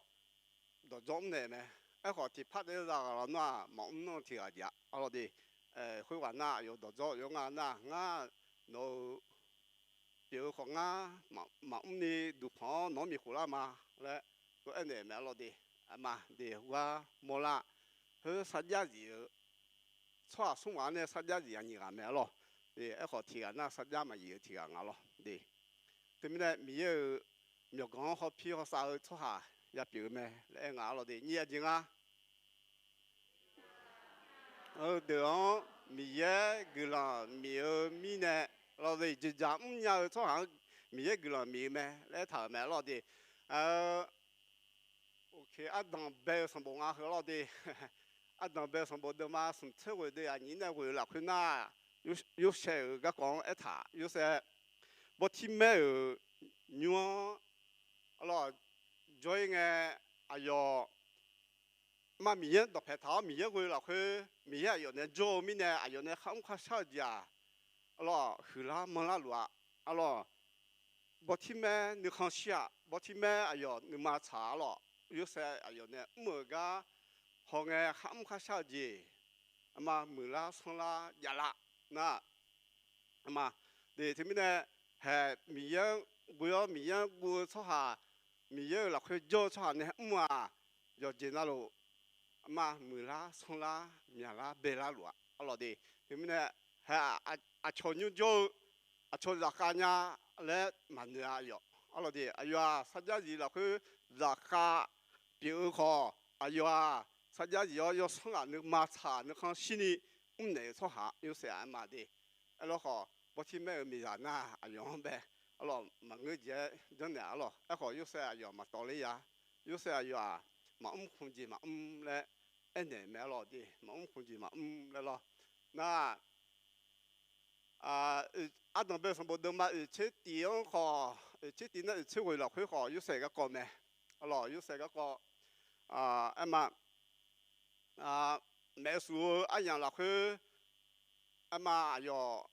dawqdzawr mrnaeq mae. Aerkhawf tiq par daef za ghaq lar nar-aq maqmr nar tiq ghaq jeq-a, arlawr de. Khoerghaq nar aqyawf dawqdzawr yawr nga nar, ngar nawq-euq pyeuf-eu khawf ngar maqmr ni duqpanq-awr nawq-anr miqkhof lar ma laer tov aernaeq mae, arlawr de. Aqma de gar mawrlar, khoer sarjax zif-eu tsawrhaq smr ghaq-anr nae sarjax zif-a nyiq ghaq mae, arlawr. Aerkhawf tiq ghaq nar sarjax maqzif-eu tiq ghaq nga lawr de. Teumirnae Miqyaer-euq myawqganq-anr hawpir hawsav-eu tsawrhaq yapyeuf-eu mae laer aer nga, arlawr de. Nyiq aqjeq nga. Heudeuq-anr Miqyaer guiqlanq mif-eu mirnae, arlawr de, jeqjaq mrnya-eu tsawrhaq-anr Miqyaer guiqlanq mif-eu mae laer aertaq-euq mae, arlawr de. Ardanq bae-eu sanqbof nga heu, arlawr de. Ardanq bae-eu sanqbof deuvma smq tser ghoeq de aqnyir nae ghoeq-eu lafkhoer nar, Yorsaev-euq garkawv-anr aertaq, Yorsaev Bawrtirmaer-euq nymr-anr, arlawr, jawr-ir ngae, aqyawf ma Miqyaer dawqpae taq-awr Miqyaer ghoe lafkhoer Miqyaer aqyawf nae jawr-eu mirnae aqyawf nae kharmr kharshar-eu jeq-aq, arlawr, huiqlar manrlar luf-a, arlawr, Bawrtirmaer nuikhanr shir-aq, Bawrtirmaer aqyawf nuima tsaq, arlawr, Yorsaev aqyawf nae mr-euq gar hawngae kharmr kharshar-eu jeq, aqma muiqlar sanrlar javlar nar, aqma de. Teumirnae haeq Miqyaer-anr ghoe-awr Miqyaer-anr guv-eu tsawrhaq, Miqyaer-euq lafkhoer jawr-eu tsawrhaq nae mr-aq, yawqjeq navluf aqma muiqlar sanrlar myaqlar baelar luf-a, arlawr de. Teumirnae haeq aqcawq nymr jawr-eu aqcawq zafkhav nya laer maqnoeq-a, aqyawf, arlawr de. Aqyawf-aq sarjax zif lafkhoer zafkhav pyeuf-eu khawf, aqyawf-aq sarjax zif-awr yawsanr ghaq nuima tsaq nuikhanr shirni mrnaeq-eu tsawrhaq Yorsaev-aq aerma de. Aerlawr khawf Bawrtirmaer-euq miqzaq nar aqyawf-anr bae, arlawr, maqngeur jeq-aer janrnaeq, arlawr. Aerkhawf Yorsaev aqyawf maqtawv ler ya. Yorsaev aqyawf-aq maqmr khmq jeq maqmr laer aernaeq mae, arlawr de. Maqmr khmq jeq maqmr laer lawr. Nar, ardanq bae sanqbof deuvma oeq tser tif-anr khawf, oeq tser tif nar oeq tser ghoeq lafkhoer khawf Yorsaev garkawv mae, arlawr, Yorsaev garkawv aerma, maeqsuf-eu aryamq lafkhoer, aerma aqyawf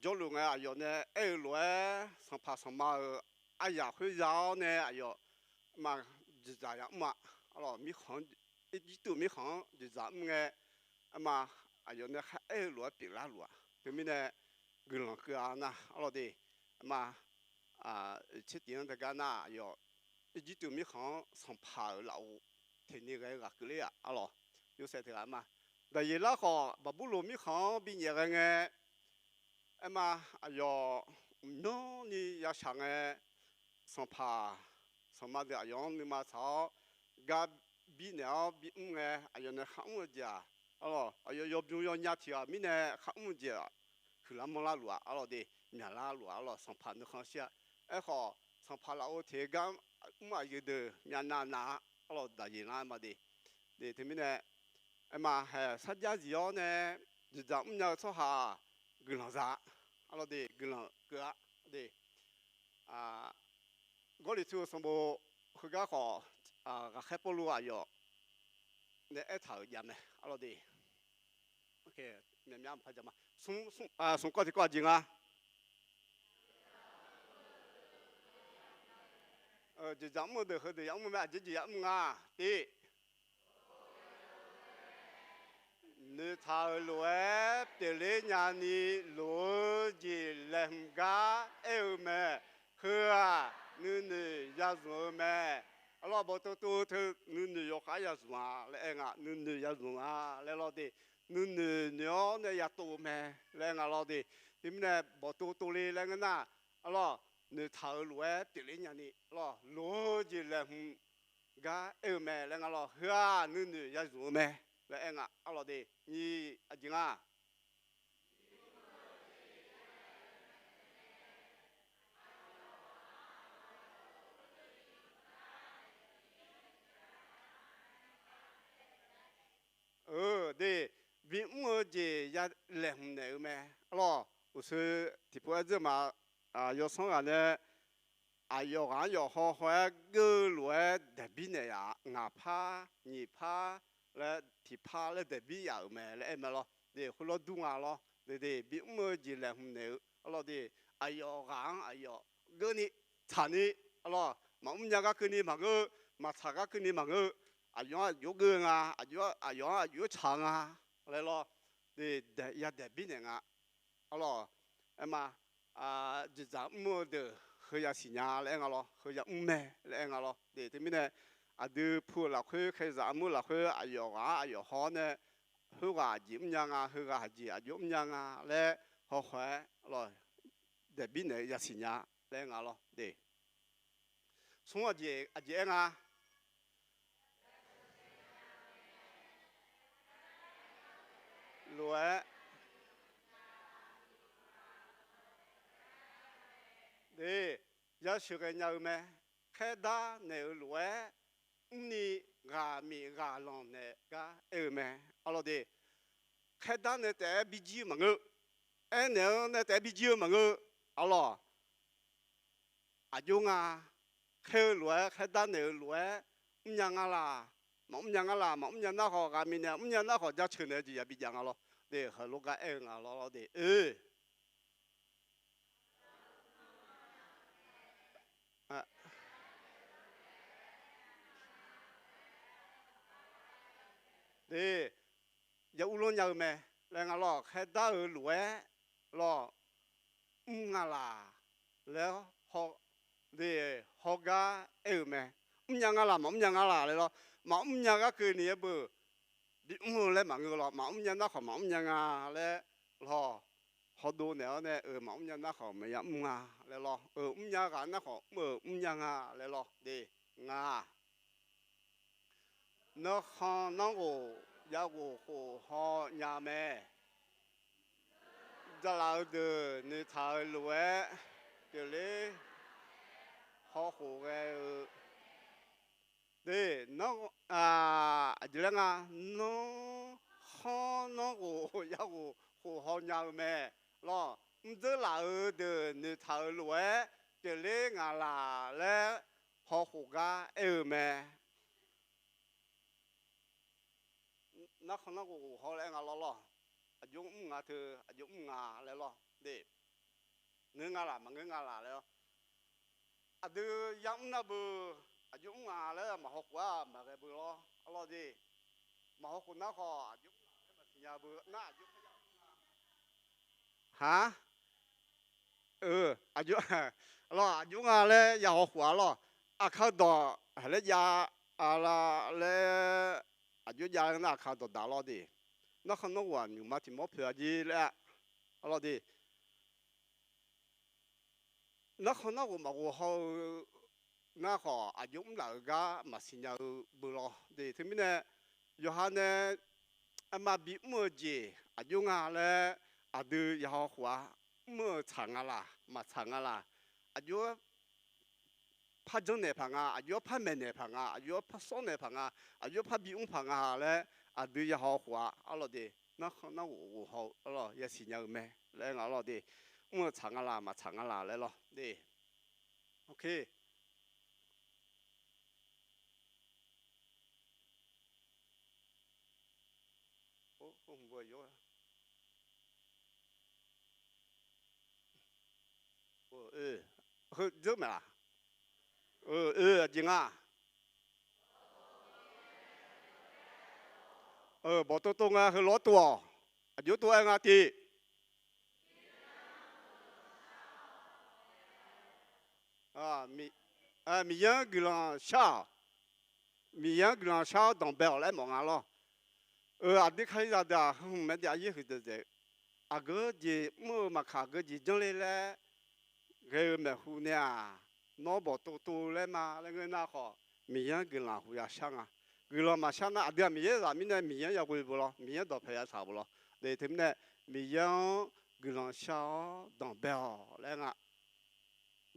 jawrluf ngae aqyawf nae aer-eu lof-aer, sanqpaq sanqma-euq aryaq khoerza-awr nae aqyawf, aerma, dzoeqdzaq yamr-a. Arlawq, mirkhanq-anr, Irjirtuv mirkhanq-anr dzoeqdzaq mr ngae, aerma, aqyawf nae kharaer-eu lof-aer pyeuflar luf-a. Teumirnae guiqlanq keuv-a nar, arlawq de, aerma, tsertif-anr dagar nar, aqyawf Irjirtuv mirkhanq-anr sanqpaq-euq lafov teqni ghae-eu ghaq keuvler-aq, arlawq, Yorsaev teughaq ma. Daqyeqlar khawf, Baqburloq mirkhanq-anr binyaef ghae ngae, aerma, aqyawf mqmyanrni yashaq ngae, sanqpaq sanqma deuq aqyawf-anr nuima tsaq-awr, gar birnaeq-awr bimr ngae, aqyawf nae kharmr-eu jeq-aq, arlawq, aqyawf yawbymr yawnya tiq ghaq mirnae kharmr-eu jeq-aq, huiqlar manrlar luf-a, arlawq de, myaqlar luf-a, arlawq, sanqpaq nuikhanr shir-a. Aerkhawf, sanqpaq lafov teq-eu gar mr aqyuif deuq myavnav nav-a, arlawq, daqyeqlar ma de. De, teumirnae, aerma, haeq sarjax zif-awr nae dzoeqdzaq mrnya-eu tsawrhaq guiqlanq za-a, arlawq de, guiqlanq keuv-a de. Gawrliqtu-eu sanqbof heugar khawf, ghaqkhaer Pawrluv aqyawf nae aertaq-euq jav mae, arlawq de. Myaqmyaq maqpar jav ma. Smq kawv tiqkawv aqjeq nga. Dzoeqdzaq mr-eu deuq heudeuq yamr-eu mae, aqjeq jeq yamr nga. Tiq, noeqtaq-euq lof-aer pyeufler nyani loq-eu jeq laeqhmq gar aer-eu mae. Heu-aq, nuinoeq yazmq-eu mae. Arlawq, bawqtov tov-eu teu nuinoeq yawkhav yazmq-a laer aer nga, nuinoeq yazmq-a laer lawr de. Nuinoeq noeq-awr nae yatov-eu mae laer aer nga lawr de. Teumirnae bawqtov tov le laer ngeur nar, arlawq, noeqtaq-euq lof-aer pyeufler nyani, arlawq, loq-eu jeq laeqhmq gar aer-eu mae laer nga lawr. Heu-aq, nuinoeq yazmq-eu mae laer aer nga, arlawq de. Nyiq, aqjeq nga. De, bimr-eu jeq ya laeqhmq naeq-eu mae. Arlawq, uqshoe tiqpov-aer dzeur ma, yawsanr ghaq nae aqyawf ghaq-anr yawqhaw haw-aer geur-eu lof-aer daeqbir naeq yaf-a. Ngaq par, nyiq par laer tiqpar laer daeqbir yaf-euq mae laer aer mae lawr. De, khoerlof dur nga lawr. De de, bimr-eu jeq laeqhmq naeq-eu, arlawq de, aqyawf ghaq-anr aqyawf geurni tsaqni, arlawq, maqmr nya gar keuvni maqngeur, maqtsaq gar keuvni maqngeur, aqyawf-anr aqjox geur nga, aqyawf-anr aqjox tsaq nga laer lawr. De, ya daeqbir naeq nga. Arlawq, aerma, dzoeqdzaq mr-eu deuq heu yasiq nya laer aer nga lawr, heu yamr mae laer aer nga lawr. De, teumirnae aqdui pu-euq lafkhoer, khaeqzaq armur lafkhoer aqyawf ghaq-anr aqyawf haw-awr nae, khoerghaq aqjeq mrnya nga, heughaq aqjeq aqjox mrnya nga laer hawkhaw-aer, arlawq, daeqbir naeq-eu yasiq nya laer aer nga lawr. De, smr aqjeq, aqjeq aer nga. Lof-aer, de, yasheuq ghaenya-eu mae. Khaerdar naeq-eu lof-aer mrni ghaq mif ghaq lanq naeq gar aer-eu mae. Arlawq de, khaerdar nae taef-aer bijir-eu maqngeur. Aernaeq-anr nae taef-aer bijir-eu maqngeur. Arlawq, aqjox nga. Khaer-eu lof-aer, khaerdar naeq-eu lof-aer mrnya nga laq, maqmr nya nga laq, maqmr nya nar khawf, ghaq mif naeq mrnya nar khawf, jaceuq naeq-eu jeq yabi jav nga lawr. De, heulof gar aer-eu nga lawr de. Oe, de, ya urlanr nya-eu mae laer nga lawr. Khaerdar-euq lof-aer lawr, mr nga laq laer, de, hawgar aer-eu mae. Mrnya nga laq, maqmr nya nga laq laer lawr. Maqmr nya gar keuvni aer beu, bimr-eu laer maqngeur lawr. Maqmr nya nar khawf, maqmr nya nga laer lawr, hawdov naeq-awr nae, euq maqmr nya nar khawf, maqya mr nga laer lawr. Euq mrnya ghaq nar khawf, mr-euq mrnya nga laer lawr. De, nga Narkhan nanrghof yaghof khof haw nya mae. Dzaqlaf-eu deuq noeqtaq-euq lof-aer pyeufler hawkhof ghae-eu, de, aqjeq laer nga, narkhan nanrghof yaghof khof haw nya-eu mae. Lawr, mrdzeur laf-eu deuq noeqtaq-euq lof-aer pyeufler ngaq laq laer hawkhof gar aer-eu mae. narkhan narghof ghof haw laer nga lawr lawr. Aqjox mr nga teu, aqjox mr nga laer lawr de. Ngeur nga laq, maqngeur nga laq laer lawr. Aqdui yamr nar beu, aqjox mr nga laer maqhaw khof-ar maqghae beu lawr, arlawr de. Maqhaw khof nar khawf, aqjox mr nga laer maqsiqnya beu nar, aqjox mr nga. Ha? Aqjox, arlawr, aqjox nga laer ya haw khof-ar lawr. Aqkaq dawq haq laer jav-a laer, aqjox jav nar aqkaq dawq daq lawr de. Narkhan narghof-aq nymq ma tiq mawr poeq-a jer laer-a, arlawr de. Narkhan narghof maqghof haw-eu nar khawf, aqjox mr laf-euq gar maqsiqnya-eu beu lawr de. Teumirnae, yawqha nae aqma bimr-eu jeq aqjox nga laer aqdui ya haw khof-ar, mr-eu tsaq nga laq, maqtsaq nga laq, aqjox par janrnaeq paq nga, aqjox par maeqnaeq paq nga, aqjox par sawrnaeq paq nga, aqjox par bimr paq nga laer aqdui ya haw khof-ar, arlawr de. Narkhan narghof ghof haw-eu arlawr, yasiq nya-eu mae laer nga lawr de. Mr-eu tsaq nga laq, maqtsaq nga laq laer lawr de. Ok. Heu dzeur maeq laq? Oe, aqjeq nga. Bawqtov tov nga heulof-aer tov-awq. Aqjox tov-aer nga tiq. Miqyaer-anr guiqlanq shar-awq. Miqyaer-anr guiqlanq shar-awr danqbae-awq laer mawf nga lawr. Aqdui Kalizaq deuq-aq, hmq mae daef-a yaer huiqdzaeq dzaeq. Aqgeu jeq mr-eu maqkaq, aqgeu jeq janr le laer ghae-eu maeqhu nae-aq, nawr bawqtov tov laer ma laer ngeur nar khawf, Miqyaer-anr guiqlanq huiq ya shar nga. Guiqlanq maqshar nar, aqdui-aq Miqyaer zaq mirnae Miqyaer-anr ya ghoe beu lawr, Miqyaer dawqpae ya tsaq beu lawr. De, teumirnae Miqyaer-anr guiqlanq shar-awr danqbae-awq laer nga.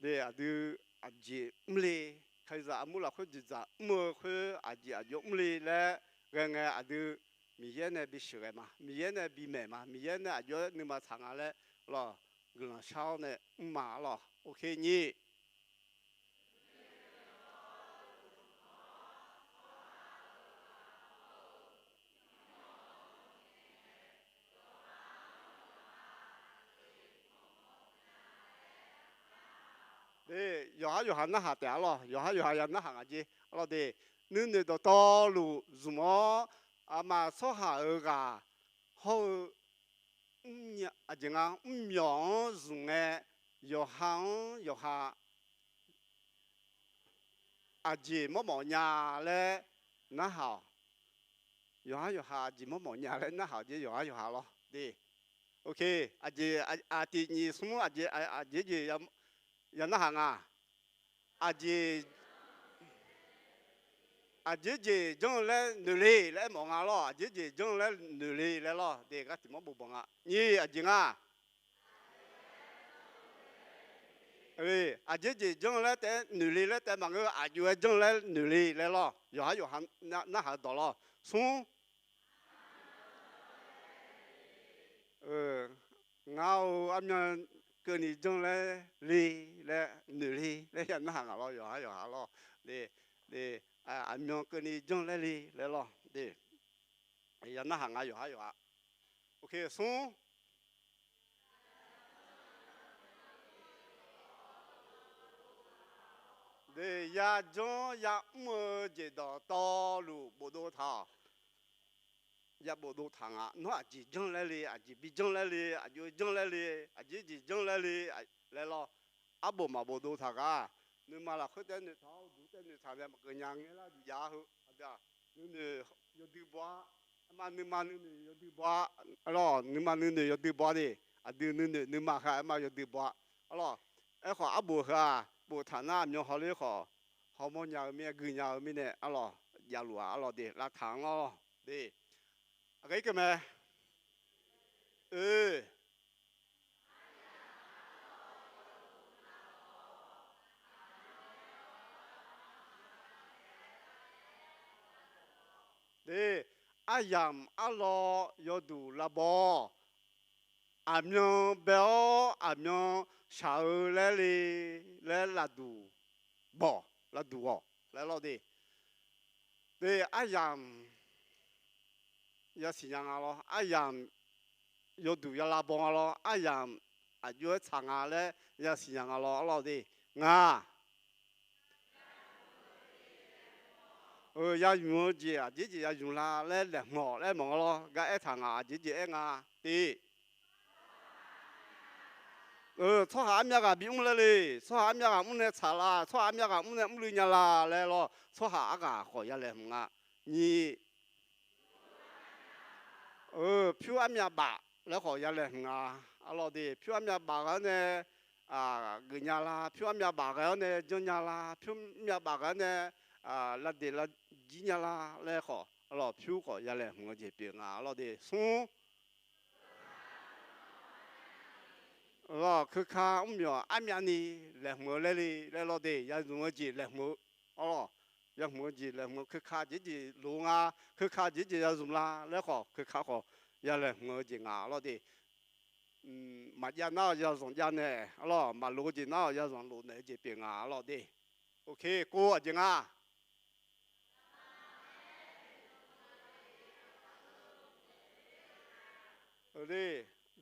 De, aqdui aqjeq mr le, Kalizaq armur lafkhoer jeqzaq mr-eu khoer aqjeq aqjox mr le laer ghae ngae, aqdui Miqyaer nae bisheuq ghae ma, Miqyaer nae bimaeq ma, Miqyaer nae aqjox-aer nuima tsaq nga laer lawr, guiqlanq shar-awr nae mr ma lawr. Ok, nyir. De, yawqhar yawqha narhaq taef-a lawr, yawqhar yawqha ya narhaq nga jer, arlawr de. Nuinoeq dawqtawvluf zmq-awr, aqma tsawrhaq-euq ghaq hawr-eu, aqjeq nga, mrmyawq-anr zmq ngae, yawqha-anr yawqha aqjeq mawrmawf nya laer narhaq-awq. Yawqhar yawqha aqjeq mawrmawf nya laer narhaq-awq jer, yawqhar yawqha lawr de. Ok, aqjeq, aqtiq nyiq smr aqjeq, aqjeq jeq ya narhaq nga. Aqjeq, aqjeq jeq janr-eu laer noeq le laer mawf nga lawr, aqjeq jeq janr-eu laer noeq le laer lawr de, gar tiq mawr bof bawq nga. Nyir aqjeq nga. Aqjeq jeq janr-eu laer taef-aer noeq le laer taef maqngeur, aqjox-aer janr-eu laer noeq le laer lawr, yawqhar yawqha narhaq-eu dawq lawr. Smr. Ngar-eu armyan keuvni janr laer le laer noeq le laer ya narhaq nga lawr, yawqhar yawqha lawr. Aqmyan keuvni janr laer le laer lawr de. Ya narhaq nga yawqhar yawqha. Ok, smr. De, ya janr ya mr-eu jeq dawqtawvluf bofdov taq-awq. Ya bofdov taq nga. Nawr aqjeq janr laer le, aqjeq bi janr laer le, aqjox janr laer le, aqjeq jeq janr laer le laer lawr. Arbof maqbofdov taq gaq. Nuima lafkhoer taef-aer noeqtaq-awr, uqduq taef-aer noeqtaq nae maqgeuf nya ngae lar, yaf-eu aqdui-aq, nuinoeq yawdui baw-a. Aerma nuima nuinoeq yawdui baw-a. Arlawr, nuima nuinoeq yawdui baw-a de. Aqdui nuinoeq nuima khav aerma yawdui baw-a. Arlawr, aerkhawf arbof heu-aq, boftaq nar aqmyan hawler khawf, hawmawr nya-eu mir-aer, gui nya-eu mirnae arlawr, javluf-aq arlawr de, lavtaq-anr lawr de. Aqgeu mae. Oe. De, aryamq arlawr yawduq lavbaw-awr, aqmyan bae-awr aqmyan shaq-eu laer le laer lavduq bawq, lavduq ghawq laer lawr de. De, aryamq yasiq nya nga lawr. Aryamq yawduq ya lavbaw nga lawr. Aryamq aqjox-aer tsaq nga laer yasiq nya nga lawr. Arlawr de, nga ya zmq-eu jeq aqjeq jeq ya zmq la laer laeqhmq-awq laer mawf nga lawr. Gar aertaq ngaq aqjeq jeq aer nga. Tiq, tsawrhaq armyav ghaq bimr laer le. Tsawrhaq armyav ghaq mr nae tsaq la, tsawrhaq armyav ghaq mr nae mrluiv nya la laer lawr. Tsawrhaq arghaq khawf ya laeqhmq nga. Nyiq, pyur armyav baf laer khawf ya laeqhmq nga. Arlawr de, pyur armyav baf ghae-awr nae geuf nya la, pyur armyav baf ghae-awr nae janr nya la, pyur armyav baf ghae-awr nae lavdeq lavjir nya la laer khawf, arlawr pyur khawf ya laeqhmq-eu jeq pyeuf nga. Arlawr de, smr, arlawr keuka mrmyawq armyavni laeqhmq-eu laer le laer lawr de, ya zmq-eu jeq laeqhmq-eu, arlawr ya hmq-eu jeq laeqhmq-eu keuka jeq jeq loq nga, keuka jeq jeq ya zmq la laer khawf, keuka khawf ya laeqhmq-eu jeq nga. Arlawr de, maqjav nar-awq ya zanq jav naeq, arlawr maqloq-eu jeq nar-awq ya zanq lof naeq-eu jeq pyeuf nga. Arlawr de, ok, kov aqjeq nga.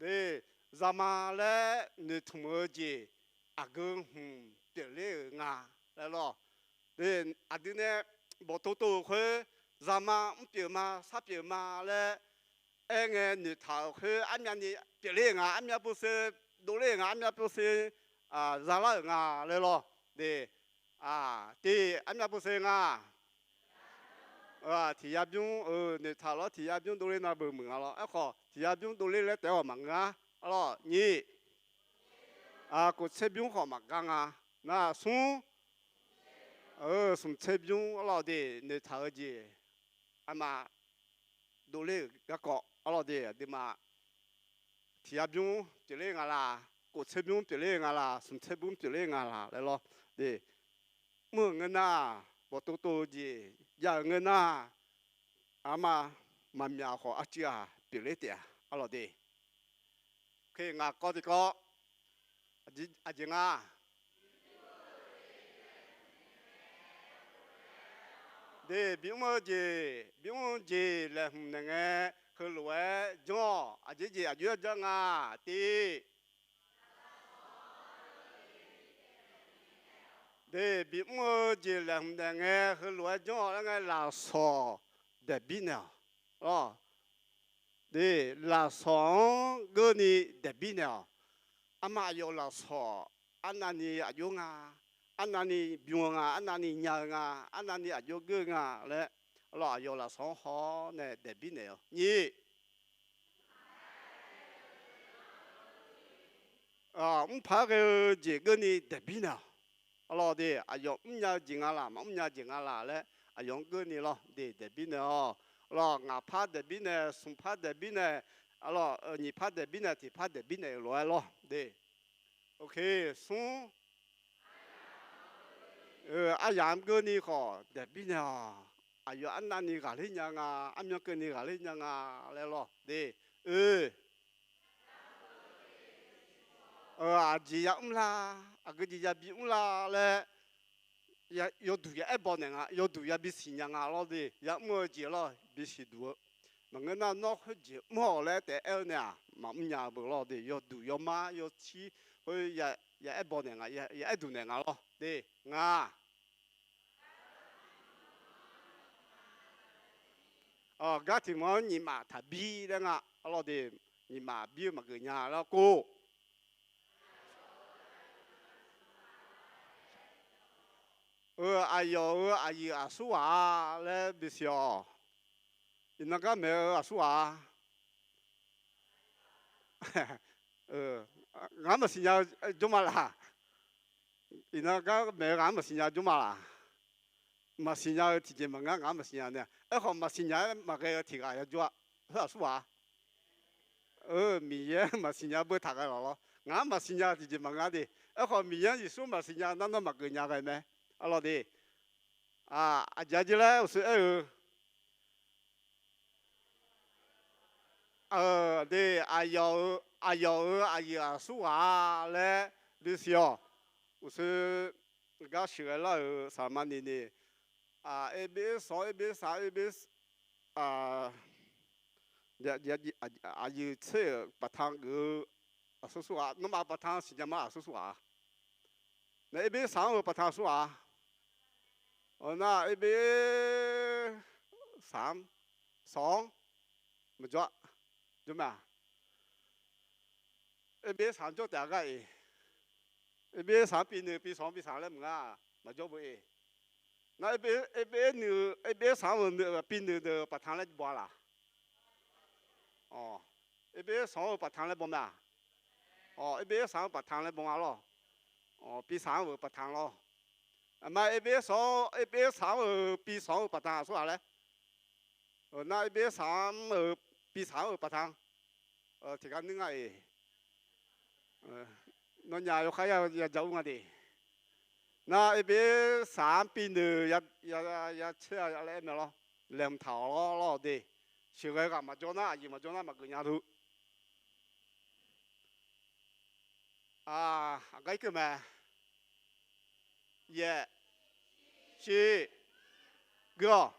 De, zaqma laer noeqtmq-eu jeq aqgeu hmq pyeufler-euq nga laer lawr. De, aqdui nae bawqtov tov-euq khoer, zaqma mrpyeuf ma, sharpyeuf ma laer aerngae noeqtaq-euq khoer, armyavni pyeufler-euq nga, armyav pov se dovler-euq nga, armyav pov se zalar-euq nga laer lawr. De, tiq, armyav pov se nga. Tiq yabymr-eu noeqtaq lawr, tiq yabymr dovler na beu muiq nga lawr. Aerkhawf tiq yabymr dovler laer taef-aer-awq maqngeur-a. Arlawr nyiq, kof tserbymr khawf maqgar nga. Nar smr, smq tserbymr arlawr de, noeqtaq-eu jeq armaf dovler-euq garkawv arlawr de, aqduimaf tiq yabymr pyeufler nga la, kof tserbymr pyeufler nga la, smq tserbymr pyeufler nga la laer lawr de. Mr-euq ngeur nar, bawqtov tov-eu jeq jav-euq ngeur nar, armaf maqmyaf khawf arcuiv-aq pyeufler taef-a arlawr de. Ngaq kawv tiqkawv, aqjeq nga. De, bimr-eu jeq, bimr-eu jeq laeqhmq naeq ngae, heulof-aer janr-awq. Aqjeq jeq aqjox-aer janr nga. Tiq, de, bimr-eu jeq laeqhmq naeq ngae heulof-aer janr-awq laer ngae, lafsawq daeqbir naeq-awq. De, lafsawq-anr geurni daeqbir naeq-awq. Armaf aqyawf lafsawq arnavni aqjox nga, arnavni bym-eu nga, arnavni nya-eu nga, arnavni aqjox geur-eu nga laer, arlawr aqyawf lafsawq-anr haw-awr nae daeqbir naeq-awq. Nyiq, mr paq-aer ghae-eu jeq geurni daeqbir naeq-awq. Arlawr de, aqyawf mrnya-eu jeq nga laq, maqmrnya jeq nga laq laer aqyawf-anr geurni lawr de, daeqbir naeq-awq. Arlawr ngaq par daeqbir naeq, smq par daeqbir naeq, arlawr nyiq par daeqbir naeq, tiq par daeqbir naeq-euq lof-aer lawr de. Ok, smr, aryamq-anr geurni khawf daeqbir naeq-awq. Aqyawf arnavni ghaqler nya nga, armyan keuvni ghaqler nya nga laer lawr de. Oe, aqjeq ya mr la, aqgeu jeq yabi mr la laer, yawduq ya aer baw naeq nga, yawduq yabi siqnya nga lawr de. Ya mr-eu jeq lawr bisiq duq-eu. Maqngeur nar, nawr khoerjeq mr-awq laer taef aer-eu nae-aq, maqmr nya-eu beu lawr de. Yawduq yawmar yawtsir khoer ya aer baw naeq nga, ya aer duq naeq nga lawr de. Nga gar tiq mq-anr nyiq maf taqbir laer nga. Arlawr de, nyiq maf bir-eu maqgeuf nya laer kov. Eu, aqyawf-euq aqyuif aqsur ghaq-a laer bisiq-awq. Iqnan gar maeq-eu aqsur ghaq-a. Ngaq-anr maqsiq nya-eu jawr ma laq? Iqnan gar maeq-eu ngaq-anr maqsiq nya jawr ma laq? Maqsiq nya-eu tiqjeq maqngeur, ngaq-anr maqsiq nya nae. Aerkhawf maqsiq nya-aer maqghae-eu tiq ghaq ya jawr-a. Heu aqsur ghaq-a. Eu, Miqyaer maqsiq nya beu taq ghae lawq lawr. Ngaq-anr maqsiq nya tiqjeq maqngeur de. Aerkhawf Miqyaer-anr Yeqsur maqsiq nya nar, nawr maqgeuf nya ghae mae. Arlawr de, aqjeq aqjeq laer uqshoe aer-eu, de, aqyawf-euq aqyuif aqsur ghaq-a laer bisiq-awq. Uqshoe gar sheuqghae lar-euq saqma ni ni, ebe sanq ebe saq ebe Aqyuif tser-euq baqtan geuf-eu aqsur sur ghaq, nawmaf baqtan siqnya ma aqsur sur ghaq-a. Naef Erber saq-anr-euq baqtan aqsur ghaq-a. Nar Erber saq-anr, sawq-anr maqjawr-a, jawr mae-a. Erber saq-anr jawr taef-a gar-iq, Erber saq-anr pi noeq pi sawq-anr pi saq laer maqnga, maqjawr beu-iq. Nar Erber, Erber saq-anr-euq pi noeq deuq baqtan laer baw-a laq? Erber saq-anr-euq baqtan laer baw mae-a. Erber saq-anr-euq baqtan laer baw nga lawr. Pi saq-anr-euq baqtan lawr. Aqma Erber saq-anr, Erber saq-anr-euq pi sawq-anr-euq baqtan aqsur ghaq laer. Nar Erber saq-anr-euq pi saq-anr-euq baqtan tiqgar nuir nga-iq. Nawnyaf yawkhav ya ja ur nga de. Nar Erber saq-anr pi noeq ya caer-a laer aer mae lawr. Laeqhmq taq-awq lawr lawr de. Sheuqghae ghaq maqjawr nar, aqyuif maqjawr nar maqgeuf nya teu. Aqgar irkeuv mae. Yaeq, shir, gui-awq.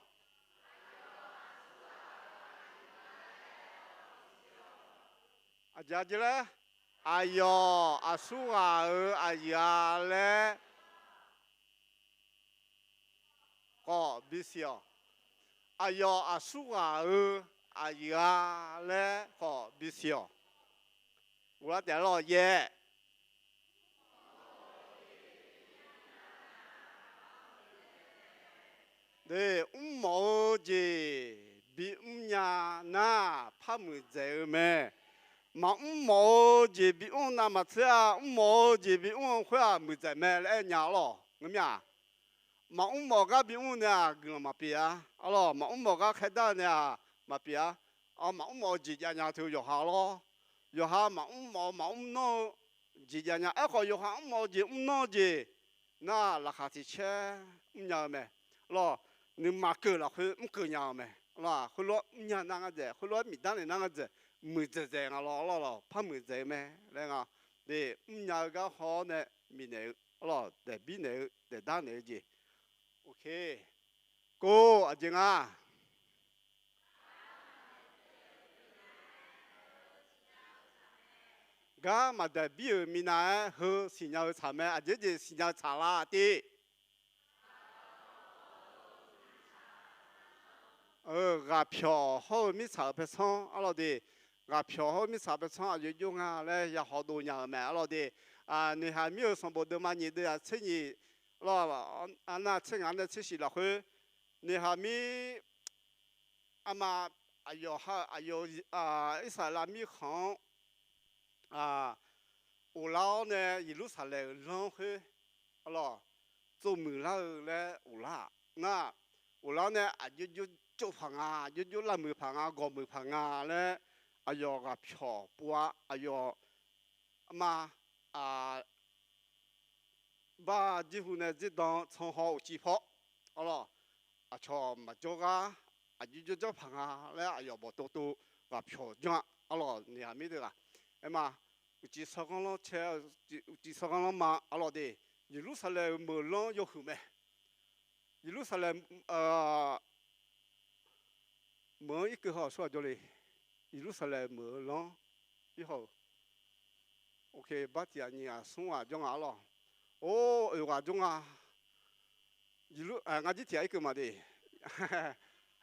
Aqjeq aqjeq laer, aqyawf aqsur ghaq-euq aqyuif-a laer khawf bisiq-awq. Aqyawf aqsur ghaq-euq aqyuif-a laer khawf bisiq-awq. Ghoflar taef lawr yaeq. Mrmawf-eu jeq bimr nya nar par muiqdzaeq-eu mae. Maqmr mawf-eu jeq bimr navmaqtser-a, mrmawf-eu jeq bimr-eu khoer-aq muiqdzaeq mae laer aer nya-a lawq. Ngeurmir-aq, maqmr mawf gar bimr nae-aq guiqlanq maqpyeuf-a. Arlawq, maqmr mawf gar khaerdar nae-aq maqpyeuf-a. Maqmr mawf-eu jeq jav nya teu yawqha lawr. Yawqha maqmr mawf-eu maqmr nanr-eu jeq jav nya. Aerkhawf yawqha mr mawf-eu jeq mr nanr-eu jeq nar laqkhaq tiq caer mrnya-eu mae. Arlawq, nuima keuv lafkhoer mr keuv nya-eu mae. Arlawq, khoerlof-aer mrnya nar ngar dzaeq, khoerlof-aer miqdar naeq nar ngar dzaeq, muiqdzaeq dzaeq nga lawr, arlawq, par muiqdzaeq-eu mae laer nga. De, mrnya-eu gar haw-awr nae bifnaeq-eu, arlawq, daeqbir naeq-eu daeqdar naeq-eu jeq. Kov, aqjeq nga gar maqdaeq bir-euq minav-aer heu siqnya-eu tsaq mae. Aqjeq jeq siqnya-eu tsaq la tiv? Ghaqpyawq hawr-eu mirtsaq-euq paertsanr arlawq de. Ghaqpyawq hawr-eu mirtsaq paertsanr aqjox jov nga laer ya hawdov nya-euq mae arlawq de. Noeqhaq mir-euq sanqbof deuvma nyiq deuv-aq tser nyiq, arlawq, arnav tser ngaq nae tser shif lafkhoer, noeqhaq mir arma, aqyawf ha aqyawf Irsaqleqlav mirkhanq-anr ghoflar-awr nae Yeqlursaqlaeq-euq lanr khoer, arlawq, tsov muiqlar-eu laer ghoflar-aq nar, ghoflar-awr nae aqjox jov tsov paq nga, aqjox jov lavmuiq paq nga, gawqmuiq paq nga laer aqyawf ghaqpyawq pov-a. Aqyawf arma, bar jirhu nae dzerdan tsanr haw uqcif paw, arlawq, aqcawq maqjawr gar aqjox jawrjanr paq nga laer aqyawf bawqtov tov ghaqpyawq janr-a. Arlawq, noeqhaq mir deuv ghaq, aerma, uqcif sarghanr lanr cae, uqcif sarghanr lanr ma arlawq de. Yeqlursaqlaeq-euq meuq lanr yawhuiq mae. Yeqlursaqlaeq meuq-anr irkeuv haw-awq, tsawrhaq jawrle. Yeqlursaqlaeq meuq-eu lanr-anr ir haw-euq. Bar tiq ghaq nyiq ghaq smr ghaq jawr nga arlawq. Or, oeq ghaq jawr nga. Ngar jir tiq ghaq irkeuv ma de.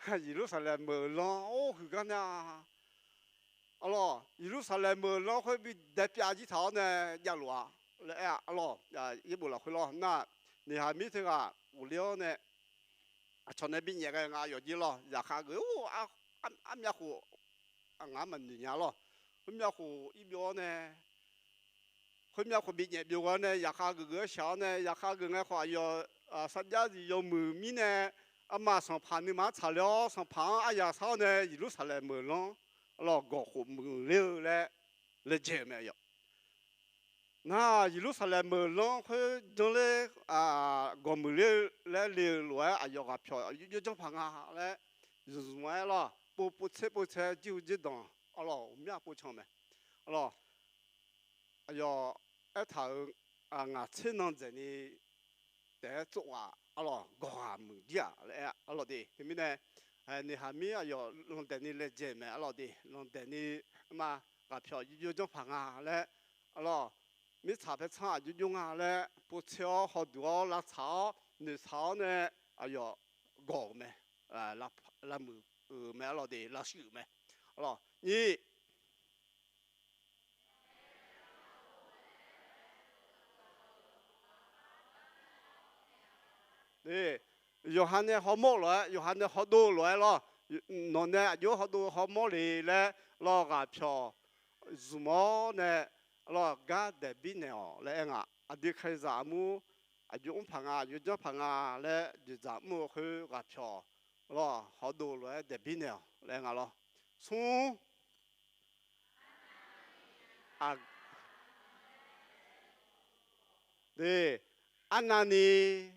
Yeqlursaqlaeq meuq-eu lanr-anr or huiqgar nar-a. Arlawq, Yeqlursaqlaeq meuq-eu lanr khoer bi daepyav jir taq-awr nae javluf-a laer aer-a. Arlawq, yaerbof lafkhoer lawr nar, noeqhaq mir teughaq ghofler-awr nae aqcawq nae binyaef ghae nga yawqjir lawr, zaqkhav geuf-or, armyav khof ngaq-anr maqnoeq nya lawr. Khoermyav khof ir byov-awr nae, khoermyav khof binyaef byov ghae-awr nae zaqkhav geuf geuf-aer shaq-awr nae, zaqkhav geuf ngae khawf aqyawf sar jar zif yawmuiq mirnae, arma sanqpaq nuima-anr tsaqler-awr, sanqpaq-anr aryaq sar-awr nae Yeqlursaqlaeq meuq lanr, arlawq, gawq khof muiqler-eu laer laejae-euq mae yawq. Nar, Yeqlursaqlaeq meuq lanr khoer janr ler, gawq muiqler-eu laer le-eu lof-aer aqyawf ghaqpyawq aqjox jawrjanr paq nga laer zmqzmq-aer lawr, pov pov tser pov tser jirhu jir danq, arlawq, ghawqmya pov can mae. Arlawq, aqyawf aertaq-euq ngaq tser nan dzaeqni taef-aer tsov ghaq arlawq, gawq ghaq muiq jir-aq laer aer-a. Arlawq de, teumirnae Noeqhaq mir aqyawf lanqdaeq ni laejae mae arlawq de, lanqdaeq ni ma ghaqpyawq jov jov janrpaq nga laer arlawq, mirtsaq paertsanr aqjov jov nga laer povtser-awr hawduq-awr lavtsaq-awr noeqtsaq-awr nae aqyawf gawq-euq mae, lavmuiq-euq mae arlawq de, lavshuif-euq mae arlawq nyir Yawqha nae hawmawr-eu lof-aer, yawqha nae hawdov-eu lof-aer lawr, nawq nae aqjox hawdov hawmawr le laer lawr ghaqpyawq zmq-awr nae lawr gar daeqbir naeq-awq laer aer nga. Aqdui kalizaq armur aqjox mr paq nga, aqjox janr paq nga laer dzoeqdzaq mr-eu khoer ghaqpyawq lawr hawdov lof-aer daeqbir naeq-awq laer aer nga lawr. Smr Aq, de, arnavni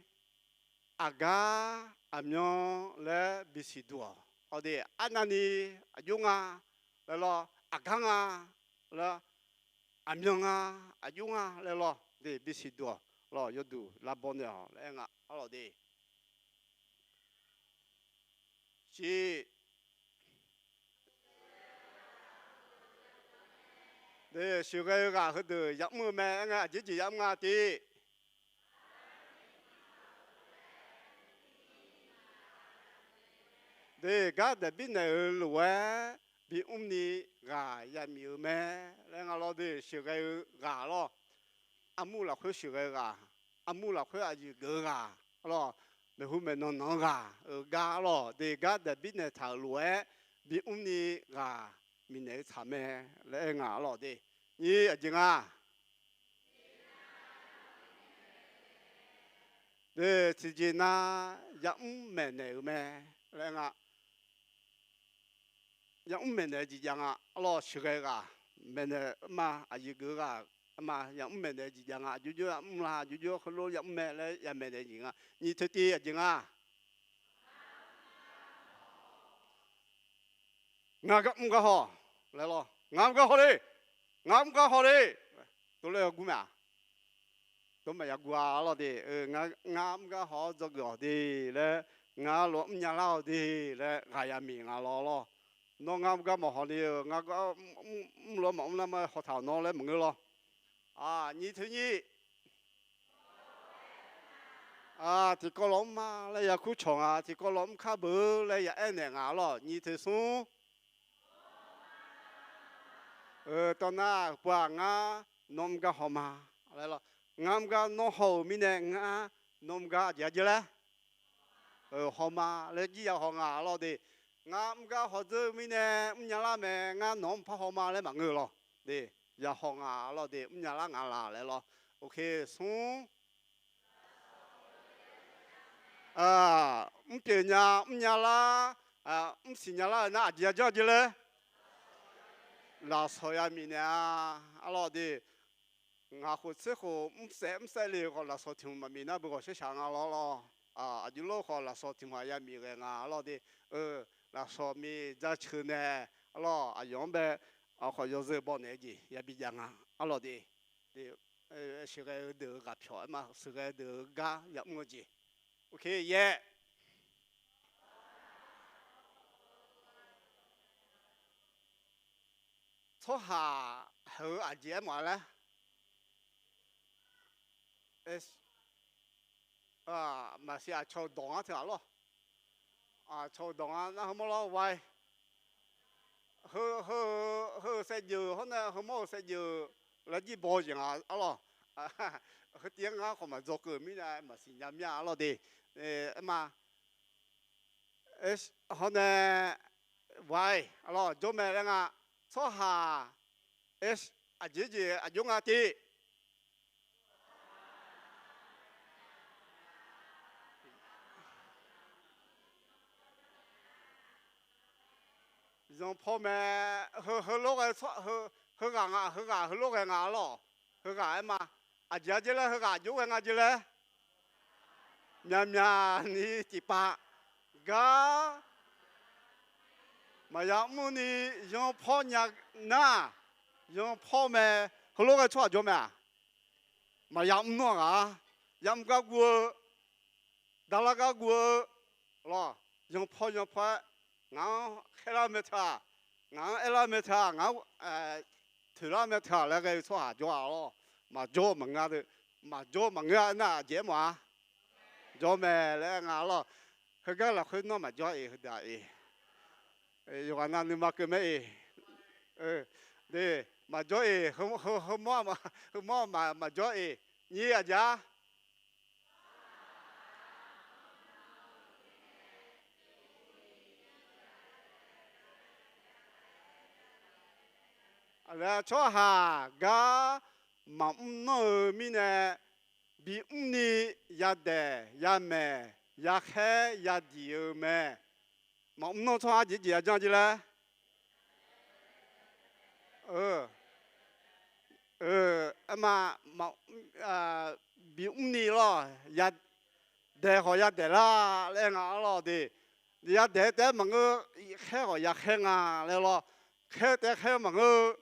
aqgar aqmyan laer bisiq duq-awq. Awq de, arnavni aqjox nga laer lawr, aqgar nga laer, aqmyan nga, aqjox nga laer lawr de, bisiq duq-awq lawr, yawduq lavbaw naeq-awq laer aer nga arlawq de. Siq de, sheuqghae-eu ghaq heudeuq yamr-eu mae. Aer ngae aqjeq jeq yamr nga tiq. De, gar daeqbir naeq-euq lof-aer bimr ni ghaq yamif-eu mae laer nga lawr de. Sheuqghae-eu ghaq lawr, armur lafkhoer sheuqghae-eu ghaq, armur lafkhoer aqyuif geuf-eu ghaq lawr, maeqhu maeqnan nanq-eu ghaq-euq gar lawr de, gar daeqbir naeq taq-euq lof-aer bimr ni ghaq miqnaeq-eu tsaq mae laer aer nga arlawq de. Nyir aqjeq nga de, tiqjeq nav yamr maeqnaeq-euq mae laer aer nga. Yamr maeqnaeq-eu jeq jav nga arlawq, sheuqghae ghaq maeqnaeq ma, aqyuif geuf-eu ghaq ma, yamr maeqnaeq-eu jeq jav nga. Aqjox jox yamr la, aqjox jox heulof yamr mae laer yamaeq naeq jeq nga. Nyiq toeqtiv aqjeq nga. Ngar gar mr gar haw laer lawr, ngar mr gar haw le, ngar mr gar haw le, tov laer gur mae-aq, tov maeq ya gur-a arlawq de. Ngar mr gar haw-awr dzawgeuf-awq de laer, ngar lof mrnya lar-awq de laer ghaq yamif nga lawr lawr. Nawr ngar mr gar maqhaw ni-eu, ngar gar mr lof maqmr nar ma hawtaq-awq nawr laer maqngeur lawr. Nyiq toeqnyir tiqkawv lawq mr ma laer ya kur cawq nga, tiqkawv lawq mr kar beu laer ya aernaeq nga arlawq. Nyiq toeqsmr tawv nar pov-aq, ngar nawr mr gar haw ma laer lawr. Ngar mr gar nawr haw-euq mirnae ngar nawr mr gar aqjeq-a jeq laer haw ma laer jir ya haw nga arlawq de. Ngar mr gar haw dzeur-eu mirnae mrnya lar mae, ngar nawq-anr mqpar haw ma laer maqngeur lawr de. Ya haw nga arlawq de, mrnya lar nga laq laer lawr. Oke, smr mr pyeuf nya, mrnya lar, mr siqnya lar-eu nar aqjeq ya janr jeq laer lafsawq ya mif naeq-a arlawq de. Ngaq khof tser khof mr saef mr saef le-eu khawf lafsawq tiq hmq maqmif nar beughawq shaershaq nga lawr lawr. Aqjox lor khawf lafsawq tiq hmq-aq ya mif ghae nga arlawq de. Lafsawq mif jaceuq nae arlawq, aqyawf-anr bae khawf yawzeu baw naeq-eu jeq yabi jav nga arlawq de. Sheuqghae-eu deuq-eu ghaq pyawq aer ma, sheuqghae-eu deuq-eu gar yamr-eu jeq. Oke, yaeq Tsawrhaq heu aqjeq aer mawf-a laer, maqsiq aqcawq-eu dawq ngar teu-aq lawr. Aqcawq-eu dawq ngar nar heumawr lawr wa-ir. Heu, heu-euq saevdzeuf hawr nae heumawr-euq saevdzeuf laer jir baw-eu jeq nga arlawq. Heu tiv-aer ngar khawf maqdzaw keuv mirnae maqsiq nya mir-a arlawq de. Aer ma. Hawr nae wa-ir arlawq jawr mae laer nga. Tsawrhaq aqjeq jeq aqjox nga tiq. Zanpaw mae. Heu, heulof ghae, heughaq nga, heughaq heulof ghae nga arlawq. Heughaq aer ma. Aqjeq-a jeq laer, heughaq aqjox ghae nga jeq laer. Myaqmyaq ni tiqpav gar maqya mr ni yanpaw nya nar, yanpaw mae. Heulof ghae tsawrhaq jawr mae-aq, maqya mr nawr ghaq-a. Yamr gar guv-eu, darlar gar guv-eu lawq, yanpaw yanpaw-aer Ngaq-anr khaerlar-eu mae teu-aq, ngaq-anr aerlar-eu mae teu-aq, ngaq-anr toeqlar-eu mae teu-aq laer ghae-eu tsawrhaq jawr-a lawr. Maqjawr maqngeur-a deuq, maqjawr maqngeur-a aernar aqjeq aermawf-a. Jawr mae laer aer nga lawr. Heugar lafkhoer nawr maqjawr-a iq heudaq iq. Yawqghaq nav nuima keuv mae iq. De, maqjawr iq, heumawr, heumawr maqjawr iq. Nyir aqjeq-a. Tsawrhaq gar maqmr nanr-eu mirnae, bimr ni yadaeq yamaeq yakhaer yadiq-eu mae. Maqmr nanr tsawrhaq jeq jeq yajanr jeq laer aerma, bimr ni lawr, yadaeq khawf yadaeq lar laer nga-a lawr de. Yadaeq taef-aer maqngeur, khaer khawf yakhaer nga laer lawr. Khaer taef-aer khaer maqngeur.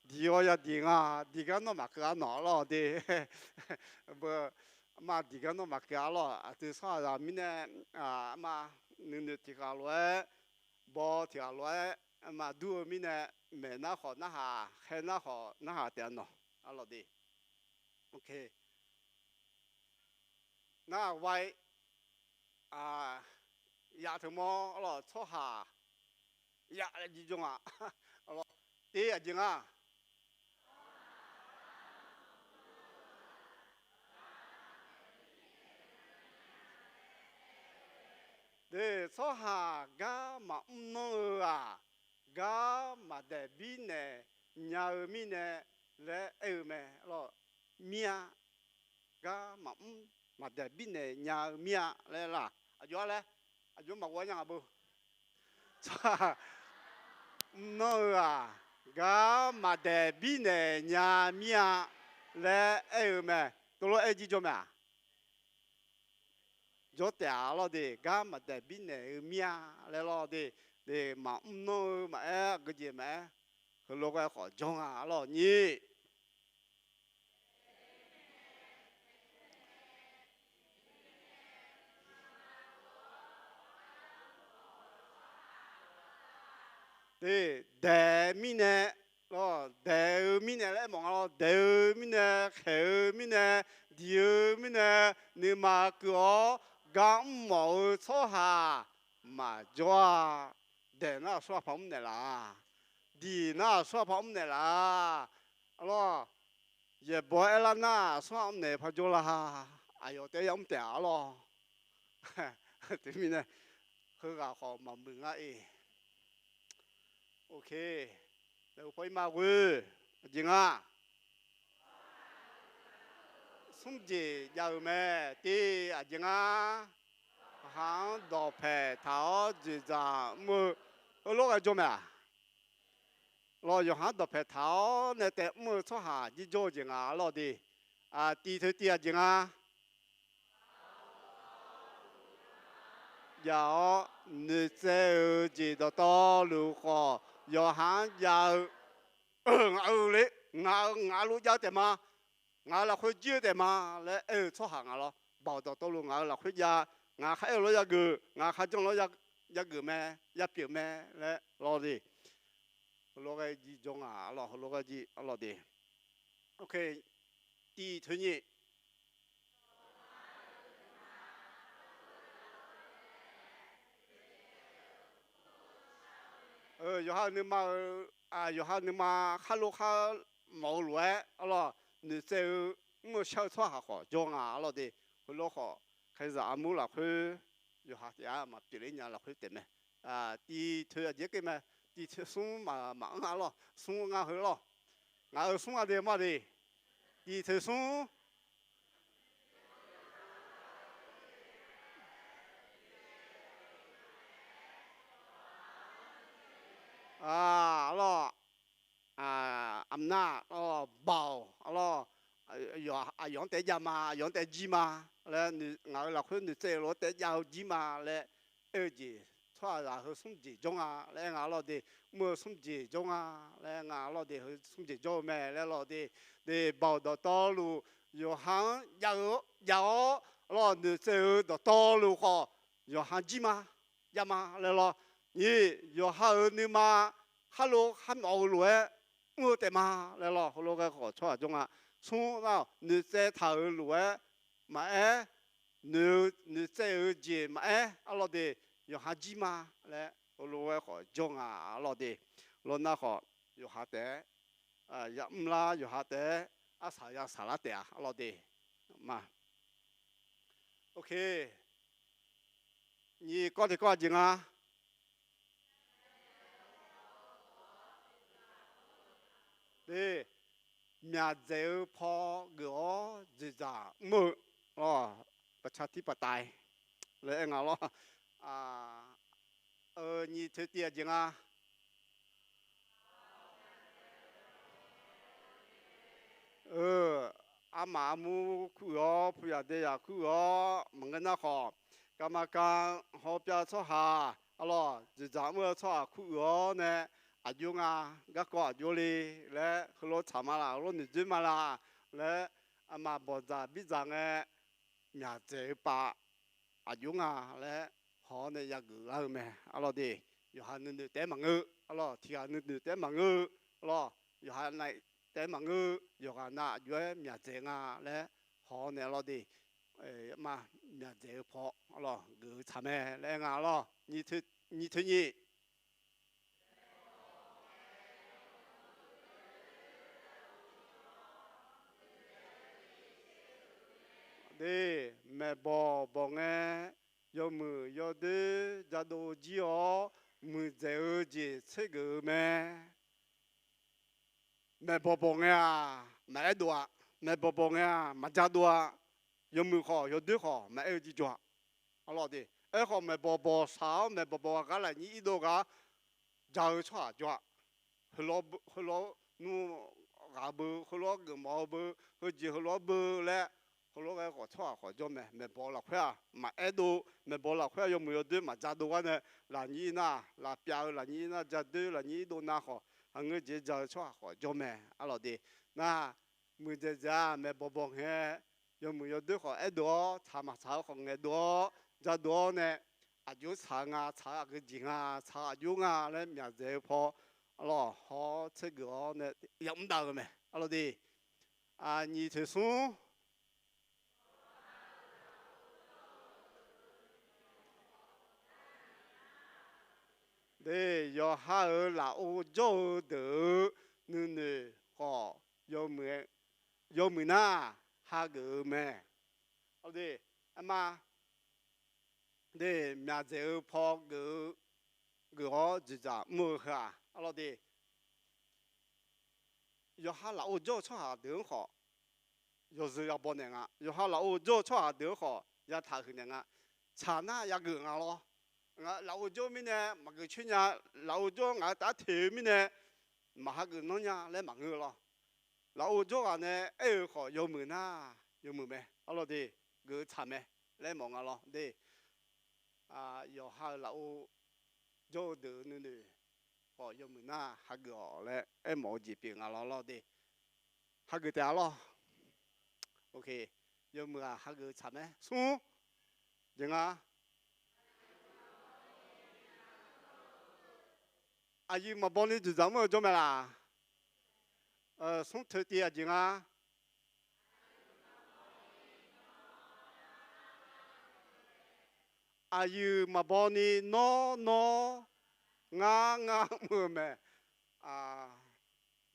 Diq-awr yadiq nga, diq gar nawr maqkeuv-a nawq lawr de. Aerma diq gar nawr maqkeuv-a lawr. Aqdui tsawrhaqzaq mirnae, aerma nuinoeq tiq ghaq lof-aer, baw tiq ghaq lof-aer, aerma dur-eu mirnae, maeq nar khawf narhaq, khaer nar khawf narhaq taef-a nawq-a lawr de. Nar ghaq, yaf teumawr lawr tsawrhaq yaf laer jirjawr nga. Te aqjeq nga. De, tsawrhaq gar maqmr nanr-eu-aq, gar maqdaeq birnaeq nya-eu mirnae laer aer-eu mae lawr. Mir-a. Gar maqmr maqdaeq birnaeq nya-eu mir-a laer laq. Aqjox-a laer, aqjox maqghov-a nya nga beu. Tsawrhaq mr nanr-eu-aq, gar maqdaeq birnaeq nya mir-a laer aer-eu mae. Tov lof-aer jirjawr mae-aq. Jawr taef-a lawr de, gar maqdaeq birnaeq-eu mir-a laer lawr de. De, maqmr nanr-eu maqaer, aqgeujeq maqaer, heulof ghae khawf jawr nga lawr nyir. De, daeq mirnae lawr, daeq-eu mirnae laer mawf nga lawr, daeq-eu mirnae, khaeq-eu mirnae, diq-eu mirnae, nuima keuv-awr gar mr mawf-eu tsawrhaq maqjawr-a. Daeq nar aqsur aqpaq mr naeqlaf, diq nar aqsur aqpaq mr naeqlaf. Arlawr, yaeqbawq aerlar nar aqsur aqpaq mr naeq par jawrlar. Aqyawf taef-aer yamr taef-a arlawr. Teumirnae, heughaq khawf maqmuiq ngar-iq. Oke, laeqhmq paw-ir ma ghoer, aqjeq nga. Smr jeq jav-euq mae, te aqjeq nga. Yawqha-anr dawqpaeq taq-awr jeqzaq mr-eu, heulof ghae jawr mae-aq. Lawr, yawqha-anr dawqpaeq taq-awr nae taef mr-eu tsawrhaq jirjawr-eu jeq nga lawr de. Tiv teu tiv aqjeq nga. Jav-awr noeqtsaev-eu jeq dawqtawvluf khawf yawqha-anr jav-eu, ngaq-euq le, ngaq-euq ngaq lof jav-eu taef ma, ngaq-euq lafkhoer jir-eu taef ma laer aer-eu tsawrhaq nga lawr. Baoq dawqtawvluf ngaq-euq lafkhoer jav, ngaq khar aer-eu lawr yageuf, ngaq khar janr lawr yageuf mae, yapyeuf mae laer lawr de. Heulof ghae jir jawr nga lawr, heulof ghae jir arlawr de. Oke, tiv teu nyiq. Yawqha-euq nuima-eu, yawqha nuima khar lof khar mawf-eu lof-aer arlawr, noeqtsaev-eu mr-eu shar-eu tsawrhaq khawf jawr nga arlawr de. Heulof khawf, kalizaq armur lafkhoer yawqha taef-aer maqpyeuf ler nya lafkhoer taef mae. Tiv teu aqjeq keuvma, tiv teu smr maqanr nga lawr, smr nga heu lawr. Ngaq-euq smr nga de ma de. Tiv teu smr arlawr, aqmr nar lawr, baoq arlawr, aqyawf-anr taef-aer jav ma, aqyawf-anr taef-aer jir ma laer, ngaq-euq lafkhoer noeqtsaev-eu lof-aer taef-aer jav-eu jir ma laer aer-eu jeq, tsawrhaqzaq heu smr jeq jawr nga laer aer nga lawr de. Mr-eu smr jeq jawr nga laer aer nga lawr de, heu smr jeq jawr-eu mae laer lawr de. De, baoq dawqtawvluf yawqha-anr jav-eu, jav-awr lawr noeqtsaev-eu dawqtawvluf khawf yawqha jir ma, jav ma laer lawr. Nyiq, yawqha-euq nuima khar lo khar myawf-eu lof-aer mr-eu taef ma laer lawr, heulof ghae khawf tsawrhaq jawr nga. Smr nar-awq, noeqtsaev taq-euq lof-aer maqaer, noeq, noeqtsaev-euq jeq maqaer, arlawr de, yawqha jir ma laer heulof ghae khawf jawr nga, arlawr de. Lawr nar khawf, yawqha taef-aer yamr lar, yawqha taef-aer arsaq yasaq lar taef-a, arlawr de. Ma. Ok. Nyiq kawv tiqkawv aqjeq nga. De, myaqdzaeq-eu paw geuf-awr dzoeqdzaq mr-eu, lawr, paqca tir paqtav laer aer nga lawr. Nyiq toeqtiv aqjeq nga. Armaf armur kuruiq-awr, puqyaq daeyaq kuruiq-awr, maqngeur nar khawf, garma ka hawpyav tsawrhaq, arlawr, dzoeqdzaq mr-eu tsawrhaq kuruiq-awr nae, aqjox nga, garkawv aqjox le laer heulof tsaq ma laq, heulof noeqdzoer ma laq laer, armaf bawqdzaq birdzaq ngae, myaqdzaeq-eu pav aqjox nga laer haw-awr nae yageuf lar-eu mae, arlawr de. Yawqha nuinoeq taef-aer maqngeur, arlawr, tiqghaq nuinoeq taef-aer maqngeur-eu, arlawr, yawqha nav taef-aer maqngeur-eu, yawqghaq nav aqjox-aer myaqdzaeq nga laer haw-awr nae, arlawr de. Armaf myaqdzaeq-eu paw, arlawr, geuf-eu tsaq mae laer aer nga, arlawr. Nyiq toeqnyiq. De, maeqbawq bawq ngae, yawmuiq yawdoer jadov jir-awr, muiqdzaeq-eu jeq tsergeuf-eu mae. Maeqbawq bawq ngae-aq, maqaer dov-a. Maeqbawq bawq ngae-aq, maqjadov-a. Yawmuiq khawf yawdoer khawf maqaer-eu jeq jawr-a. Arlawr de, aerkhawf maeqbawq bawq shaq-awr maeqbawq bawq ghaqgar lafnyir irdov gar ja-eu tsawrhaq jawr-a. Heulof, heulof nmr ghaq beu, heulof geufmawf-eu beu, heujeq heulof beu laer, heulof ghae khawf tsawrhaq khawf jawr mae. Maeqbawq lafkhoer-aq maqaer dov, maeqbawq lafkhoer-aq yawmuiq yawdoer maqjadov gar nae, lafnyir nar, lafpyav-eu lafnyir nar, jadoer lafnyir irdov nar khawf, haqngeur jeq ja-eu tsawrhaq khawf jawr mae, arlawr de. Nar, muiqdzaeq dzaeq-aq maeqbawq bawq ngae, yawmuiq yawdoer khawf aerdov-awr, tsaq maqtsaq-eu khawf ngaeqdov-awr, jadov-awr nae, aqjox tsaq-eu nga, tsaq-eu aqgeu jeq nga, tsaq-eu aqjox nga laer myaqdzaeq-eu paw, arlawr, haw-awr tsergeuf-awr nae yamr dav-eu mae, arlawr de. Nyiq toeqsmr. De, yawqha-euq lafov jawr-eu deuq-euq nuinoeq khawf, yawmuiq nar hageuf-eu mae. Arlawr de, arma, de, myaqdzaeq-eu paw geuf-eu, geuf-awr dzoeqdzaq mr-eu heu-aq, arlawr de. Yawqha lafov jawr-eu tsawrhaq deuq-anr khawf, yawzeu yabaw naeq nga. Yawqha lafov jawr-eu tsawrhaq deuq-anr khawf yataq huiq naeq nga. Tsaq nar yageuf nga lawr. Lafov jawr-eu mirnae maqgeuf coer nya. Lafov jawr-eu ngaq-euq taf-aer teq-eu mirnae maqhageuf nanr nya laer maqngeur-eu lawr. Lafov jawr ghaq nae aer-eu khawf yawmuiq nar yawmuiq mae, arlawr de. Geuf-eu tsaq mae laer mawf nga lawr de. Yawqha-euq lafov jawr-eu deuq-euq nuinoeq khawf yawmuiq nar hageuf-awq laer aermawf-eu jeq pyeuf nga lawr, arlawr de. Hageuf taef-a lawr. Ok, yawmuiq-aq hageuf tsaq mae. Smr jeq nga. Aqyuif maqbaw ni dzoeqdzaq mr-eu jawr mae laq? Smr toeqtiv aqjeq nga. Aqyuif maqbaw ni nawr nawr ngar ngar mr-eu mae.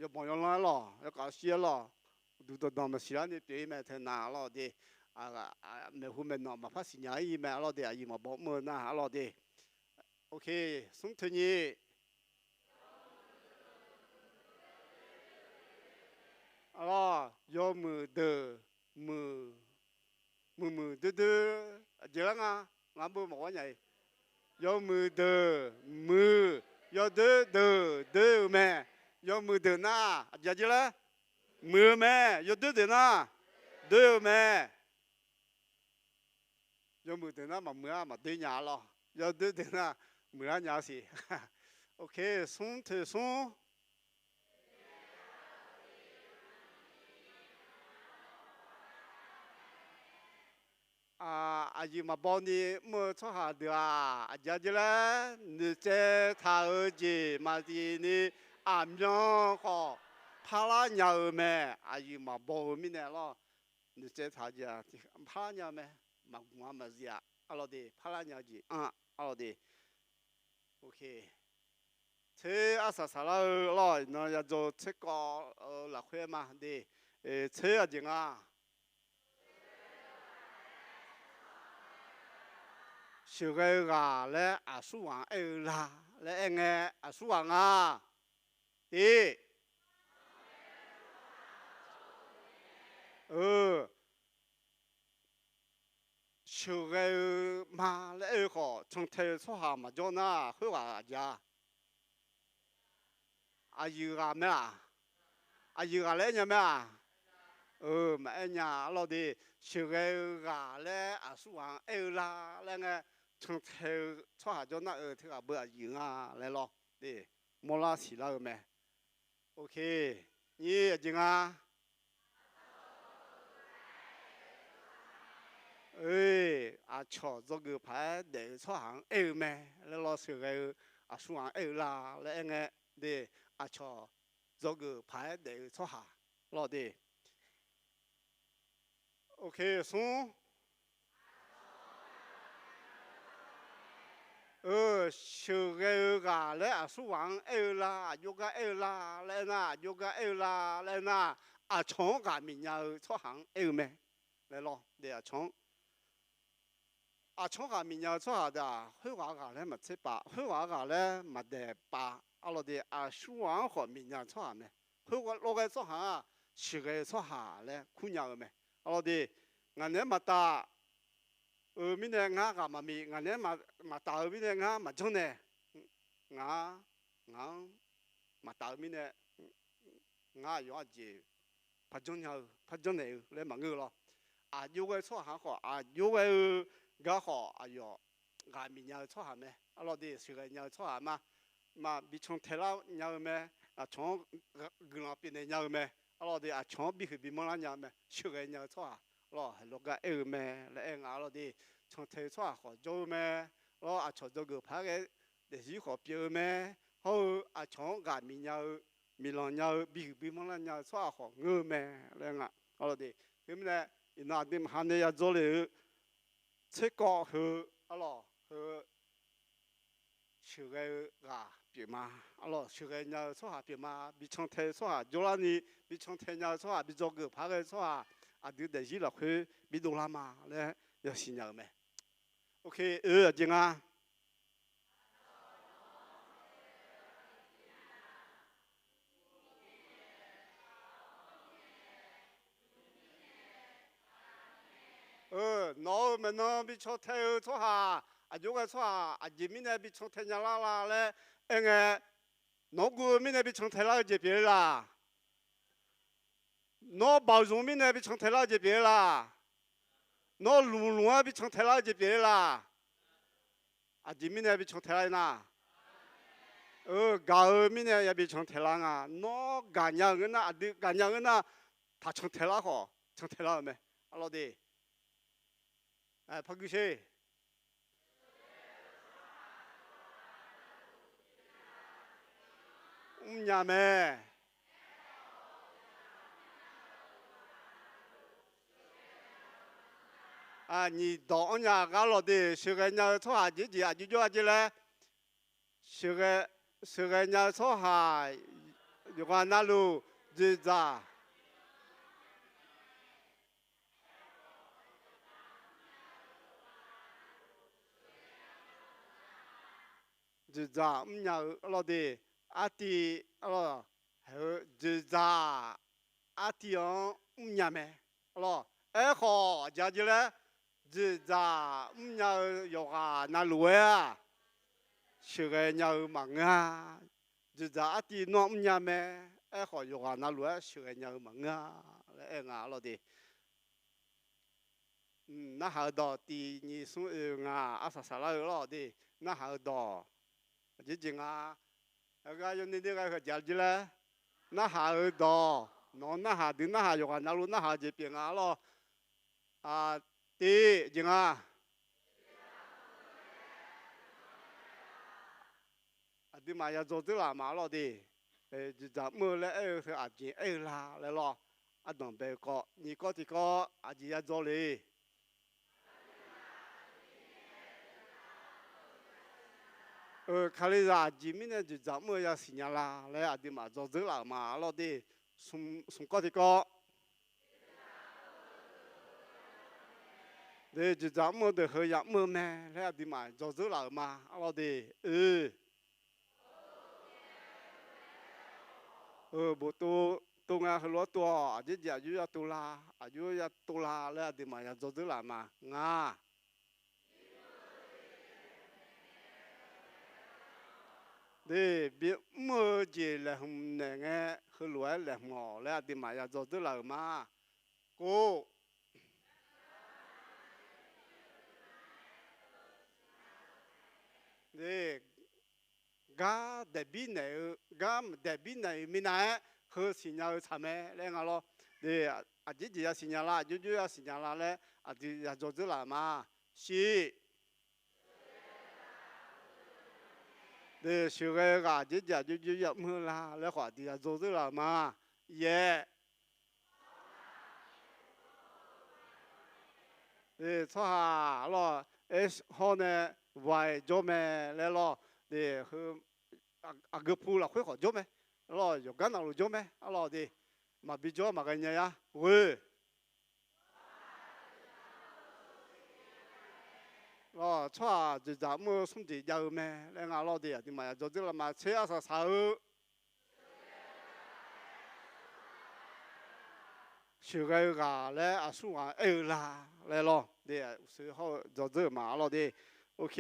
Yawbanq yawlanr-aer lawq, yawkhav shir-aer lawq, duq danqdanq maqsiq larni pyeuf-ir mae. Teu nav lawr de, maeqhu maeqnanq maqpar siqnya-ir mae, arlawr de. Aqyuif maqbaw mr-eu nar, arlawr de. Ok, smr toeqnyiq. Arlawr, yawmuiq deuq muiq, muiq muiq doer doer, aqjeq lar nga, ngar beu mawf-awr nya-iq. Yawmuiq deuq muiq, yawdoer deuq doer-eu mae. Yawmuiq deuq nar aqjeq aqjeq laer? Muiq-eu mae. Yawdoer deuq nar doer-eu mae. Yawmuiq deuq nar maqmuiq-ar maqdoer nya-a lawr. Yawdoer deuq nar muiq-ar nya-a siq. Ok, smr toeqsmr. aqyuif maqbaw ni mr-eu tsawrhaq deuq-aq, aqjeq aqjeq laer noeqtsaev taq-euq jeq maqtif ni aqmyan khawf parlar nya-eu mae. Aqyuif maqbaw-eu mirnae lawr, noeqtsaev taq-eu jeq-aq parlar nya-eu mae. Maqgmq-a maqzif-aq arlawr de, parlar nya-eu jeq anr-a arlawr de. Tser arsaq saqlar-eu lawr, iqnan yadzaw tser kawv-eu lafkhoer ma de. Tser aqjeq nga. Sheuqghae-eu ghaq laer aqsurghaq-anr aer-eu la laer aerngae, aqsurghaq nga. Tiq, eu, sheuqghae-eu ma laer aer-eu khawf, cantae-eu tsawrhaq maqjawr nar, khoerghaq aqjeq-a. Aqyuif ghaq mae-aq? Aqyuif ghaq laer aer nya mae-aq? Eu, maqaer nya arlawr de. Sheuqghae-eu ghaq laer aqsurghaq-anr aer-eu la laer ngae, cantae-eu tsawrhaq jawr nar-eu teughaq beu aqyuif nga laer lawr de. Mawrlar siqlar-eu mae. Ok, nyir aqjeq nga. Aqcawq dzawgeuf paq-aer daef-eu tsawrhaq-anr aer-eu mae laer lawr, sheuqghae-eu aqsurghaq-anr aer-eu la laer aerngae de, aqcawq dzawgeuf paq-aer daef-eu tsawrhaq lawr de. Ok, smr. Eu, sheuqghae-eu ghaq laer aqsurghaq-anr aer-eu la, aqjox gar aer-eu la laer aernar, aqjox gar aer-eu la laer aernar, aqcawq-anr ghaq miqnya-eu tsawrhaq-anr aer-eu mae laer lawr de, aqcawq-anr. Aqcawq-anr ghaq miqnya-eu tsawrhaq deuq-aq, khoerghaq-eu ghaq laer maqtser paf, khoerghaq-eu ghaq laer maqdaeq paf arlawr de, aqsurghaq-anr khawf miqnya-eu tsawrhaq mae. Khoerlof ghae tsawrhaq-aq, sheuqghae-eu tsawrhaq laer kurnya-eu mae arlawr de. Ngaq naeq-aer maqtaf eu mirnae ngar ghaq maqmiq, ngaq naeq-aer maqtaf-eu mirnae ngar maqjanr nae, ngaq, ngaq-anr maqtaf-eu mirnae, ngar aqyawf-anr aqjeq parjanr nya-eu, parjanr naeq-eu laer maqngeur-eu lawr. Aqjox ghae-eu tsawrhaq-anr khawf, aqjox ghae-eu gar khawf aqyawf ghaq miqnya-eu tsawrhaq mae arlawr de, sheuqghae nya-eu tsawrhaq ma, ma bi cantae lar nya-eu mae. Aqcawq-anr guiqlanq pyeufnaeq nya-eu mae arlawr de, aqcawq-anr bihuiq bimanr lar nya-eu mae, sheuqghae nya-eu tsawrhaq lawr, heulof gar aer-eu mae laer aer nga arlawr de. Cantae-eu tsawrhaq khawf jawr-eu mae lawr, aqcawq dzawgeuf paq-aer ghae daefzir khawf pyeuf-eu mae. Hawr-eu aqcawq-anr ghaq miqnya-eu, miqlanq nya-eu, bihuiq bimanr lar nya-eu tsawrhaq khawf ngeur-eu mae laer nga arlawr de. Khoermirnae, iqnan aqdui maqha nae yadzawr le-eu tserkawv heu arlawr heu sheuqghae-eu ghaq pyeuf ma. Arlawr sheuqghae nya-eu tsawrhaq pyeuf ma. Bi cantae-eu tsawrhaq jawrlarni, bi cantae nya-eu tsawrhaq, bi dzawgeuf paq-aer ghae-eu tsawrhaq, aqdui daefzir lafkhoer bidov lar ma laer yasiq nya-euq mae. Ok, oe aqjeq nga. Nawq-euq maeqnan bi cantae-eu tsawrhaq, aqjox ghae tsawrhaq aqjeq mirnae bi cantae nya lar la laer aerngae, nawq-anr guv-eu mirnae bi cantae lar-eu jeq pyeuf-eu la? Nawr baoq zmq-eu mirnae bi cantae lar-eu jeq pyeuf-eu la? Nawr lmqlmq-aer bi cantae lar-eu jeq pyeuf-eu la? Aqjeq mirnae bi cantae lar-eu nar, gaq-eu mirnae yabi cantae lar nga. Nawr gaqnya-euq ngeur nar, aqdui gaqnya-eu ngeur nar, taq cantae lar khawf cantae lar-eu mae. Arlawr de, par guisher. Mrnya mae. Nyiq dawq anrnya gar lawq de. Sheuqghae nya-eu tsawrhaq jeq jeq aqjox jawr-a jeq laer, sheuqghae nya-eu tsawrhaq yawqghaq navluf dzoeqdzaq dzoeqdzaq mrnya-eu arlawr de. Artiv, arlawr, haeq-eu dzoeqdzaq artiv-anr mrnya mae. Arlawr, aerkhawf aqjeq laer, dzoeqdzaq mrnya-eu yawqghaq navluf-aer-aq, sheuqghae nya-eu maqngeur-a. Dzoeqdzaq artiv nawr mrnya mae. Aerkhawf yawqghaq navluf-aer sheuqghae nya-eu maqngeur-a laer aer nga arlawr de. Narhaq-eu dawq tiq nyiq smr oe nga, arsaq saqlar-eu lawr de. Narhaq-eu dawq aqjeq jeq nga. Aqgha yawnuiv nuiv ghae heu aqjeq laer, narhaq-eu dawq, nawq-anr narhaq, dui narhaq, yawqghaq navluf narhaq-eu jeq pyeuf nga lawr. Tiq jeq nga. aqduimaf ya dzaw dzeur laf ma arlawr de. Dzoeqdzaq mr-eu laer aer-eu heu aqjeq aer-eu la laer lawr. Ardanq bae-eu kawv nyiq kawv tiqkawv aqjeq ya dzaw le. Kalizaq aqjeq mirnae dzoeqdzaq mr-eu yasiq nya la laer aqduimaf dzaw dzeur laf-euq ma arlawr de. Smq kawv tiqkawv. De, dzoeqdzaq mr-eu deuq heu yamr-eu mae laer aqduimaf dzaw dzeur laf-euq ma arlawr de. Oe, boftov tov nga heulof-aer tov-awq. Aqjeq jeq aqjox ya tov la, aqjox ya tov la laer aqduimaf ya dzaw dzeur laf ma. Ngaq De, bimr-eu jeq laeqhmq naeq ngae, heulof-aer laeqhmq-awq laer aqduimaf ya dzaw dzeur laf-euq ma. Kov. De, gar daeqbir naeq-eu, gar daeqbir naeq-euq minav-aer heu siqnya-eu tsaq mae laer nga lawr. De, aqjeq jeq ya siqnya la, aqjox jox ya siqnya la laer aqdui ya dzaw dzeur laf-euq ma. Shif. De, sheuqghae-eu ghaq aqjeq jeq aqjox jox ya mr-eu la laer khawf aqdui ya dzaw dzeur laf-euq ma. Yaeq. Tsawrhaq lawr, hawr nae vaiq jawr mae laer lawr. De, heu aqgeu pu lafkhoer khawf jawr mae. Lawr, yawqgar navluf jawr mae. Arlawr de, maqbi jawr maqghae nya yar ghoe. Lawr, tsawrhaq dzoeqdzaq mr-eu smr jeq jav-eu mae laer nga lawr de, aqduimaf ya dzaw dzeur laf ma. Tser arsaq saq-eu sheuqghae-eu ghaq laer aqsur ghaq aer-eu la laer lawr de, uqshoe hawr-eu dzaw dzeur-euq ma arlawr de. Ok.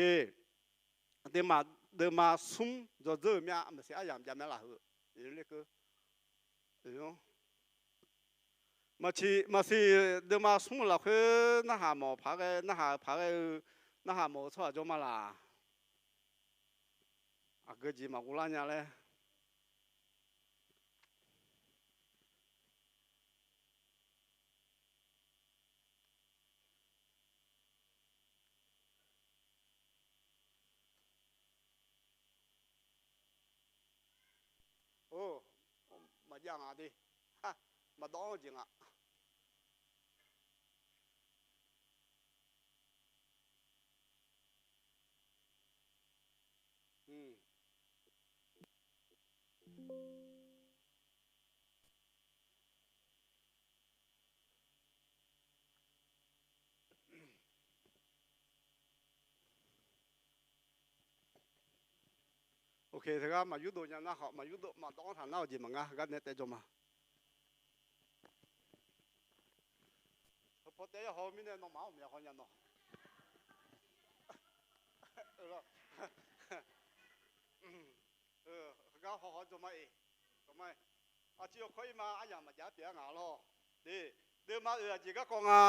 Aqduimaf deuvma smr dzaw dzeur-euq myav maqsiq aryamq jav myav laf heu. Maqsiq, maqsiq deuvma smr-eu lafkhoer narhaq mawf paq-aer ghae, narhaq paq-aer ghae-eu, narhaq mawf-eu tsawrhaq jawr ma laq. Aqgeu jeq maqghov lar nya laer. Or, maqjav ngaq de. Maqdawv-anr jeq ngaq. Ok, teugar maqyurdov nya nar khawf, maqyurdov maqdawv-anr taq nar-eu jeq maqnga, heugar nae taev jawr ma. Heupaw taev-aer haw-eu mirnae nawmaf-anr maqya haw nya nawq. Heugar haw haw jawr ma-iq. Aqcuiv yawkawr ir ma, aryamq maqjav-aer pyeuf-aer ngaq lawr. De, deuvma oeq aqjeq garkawv nga.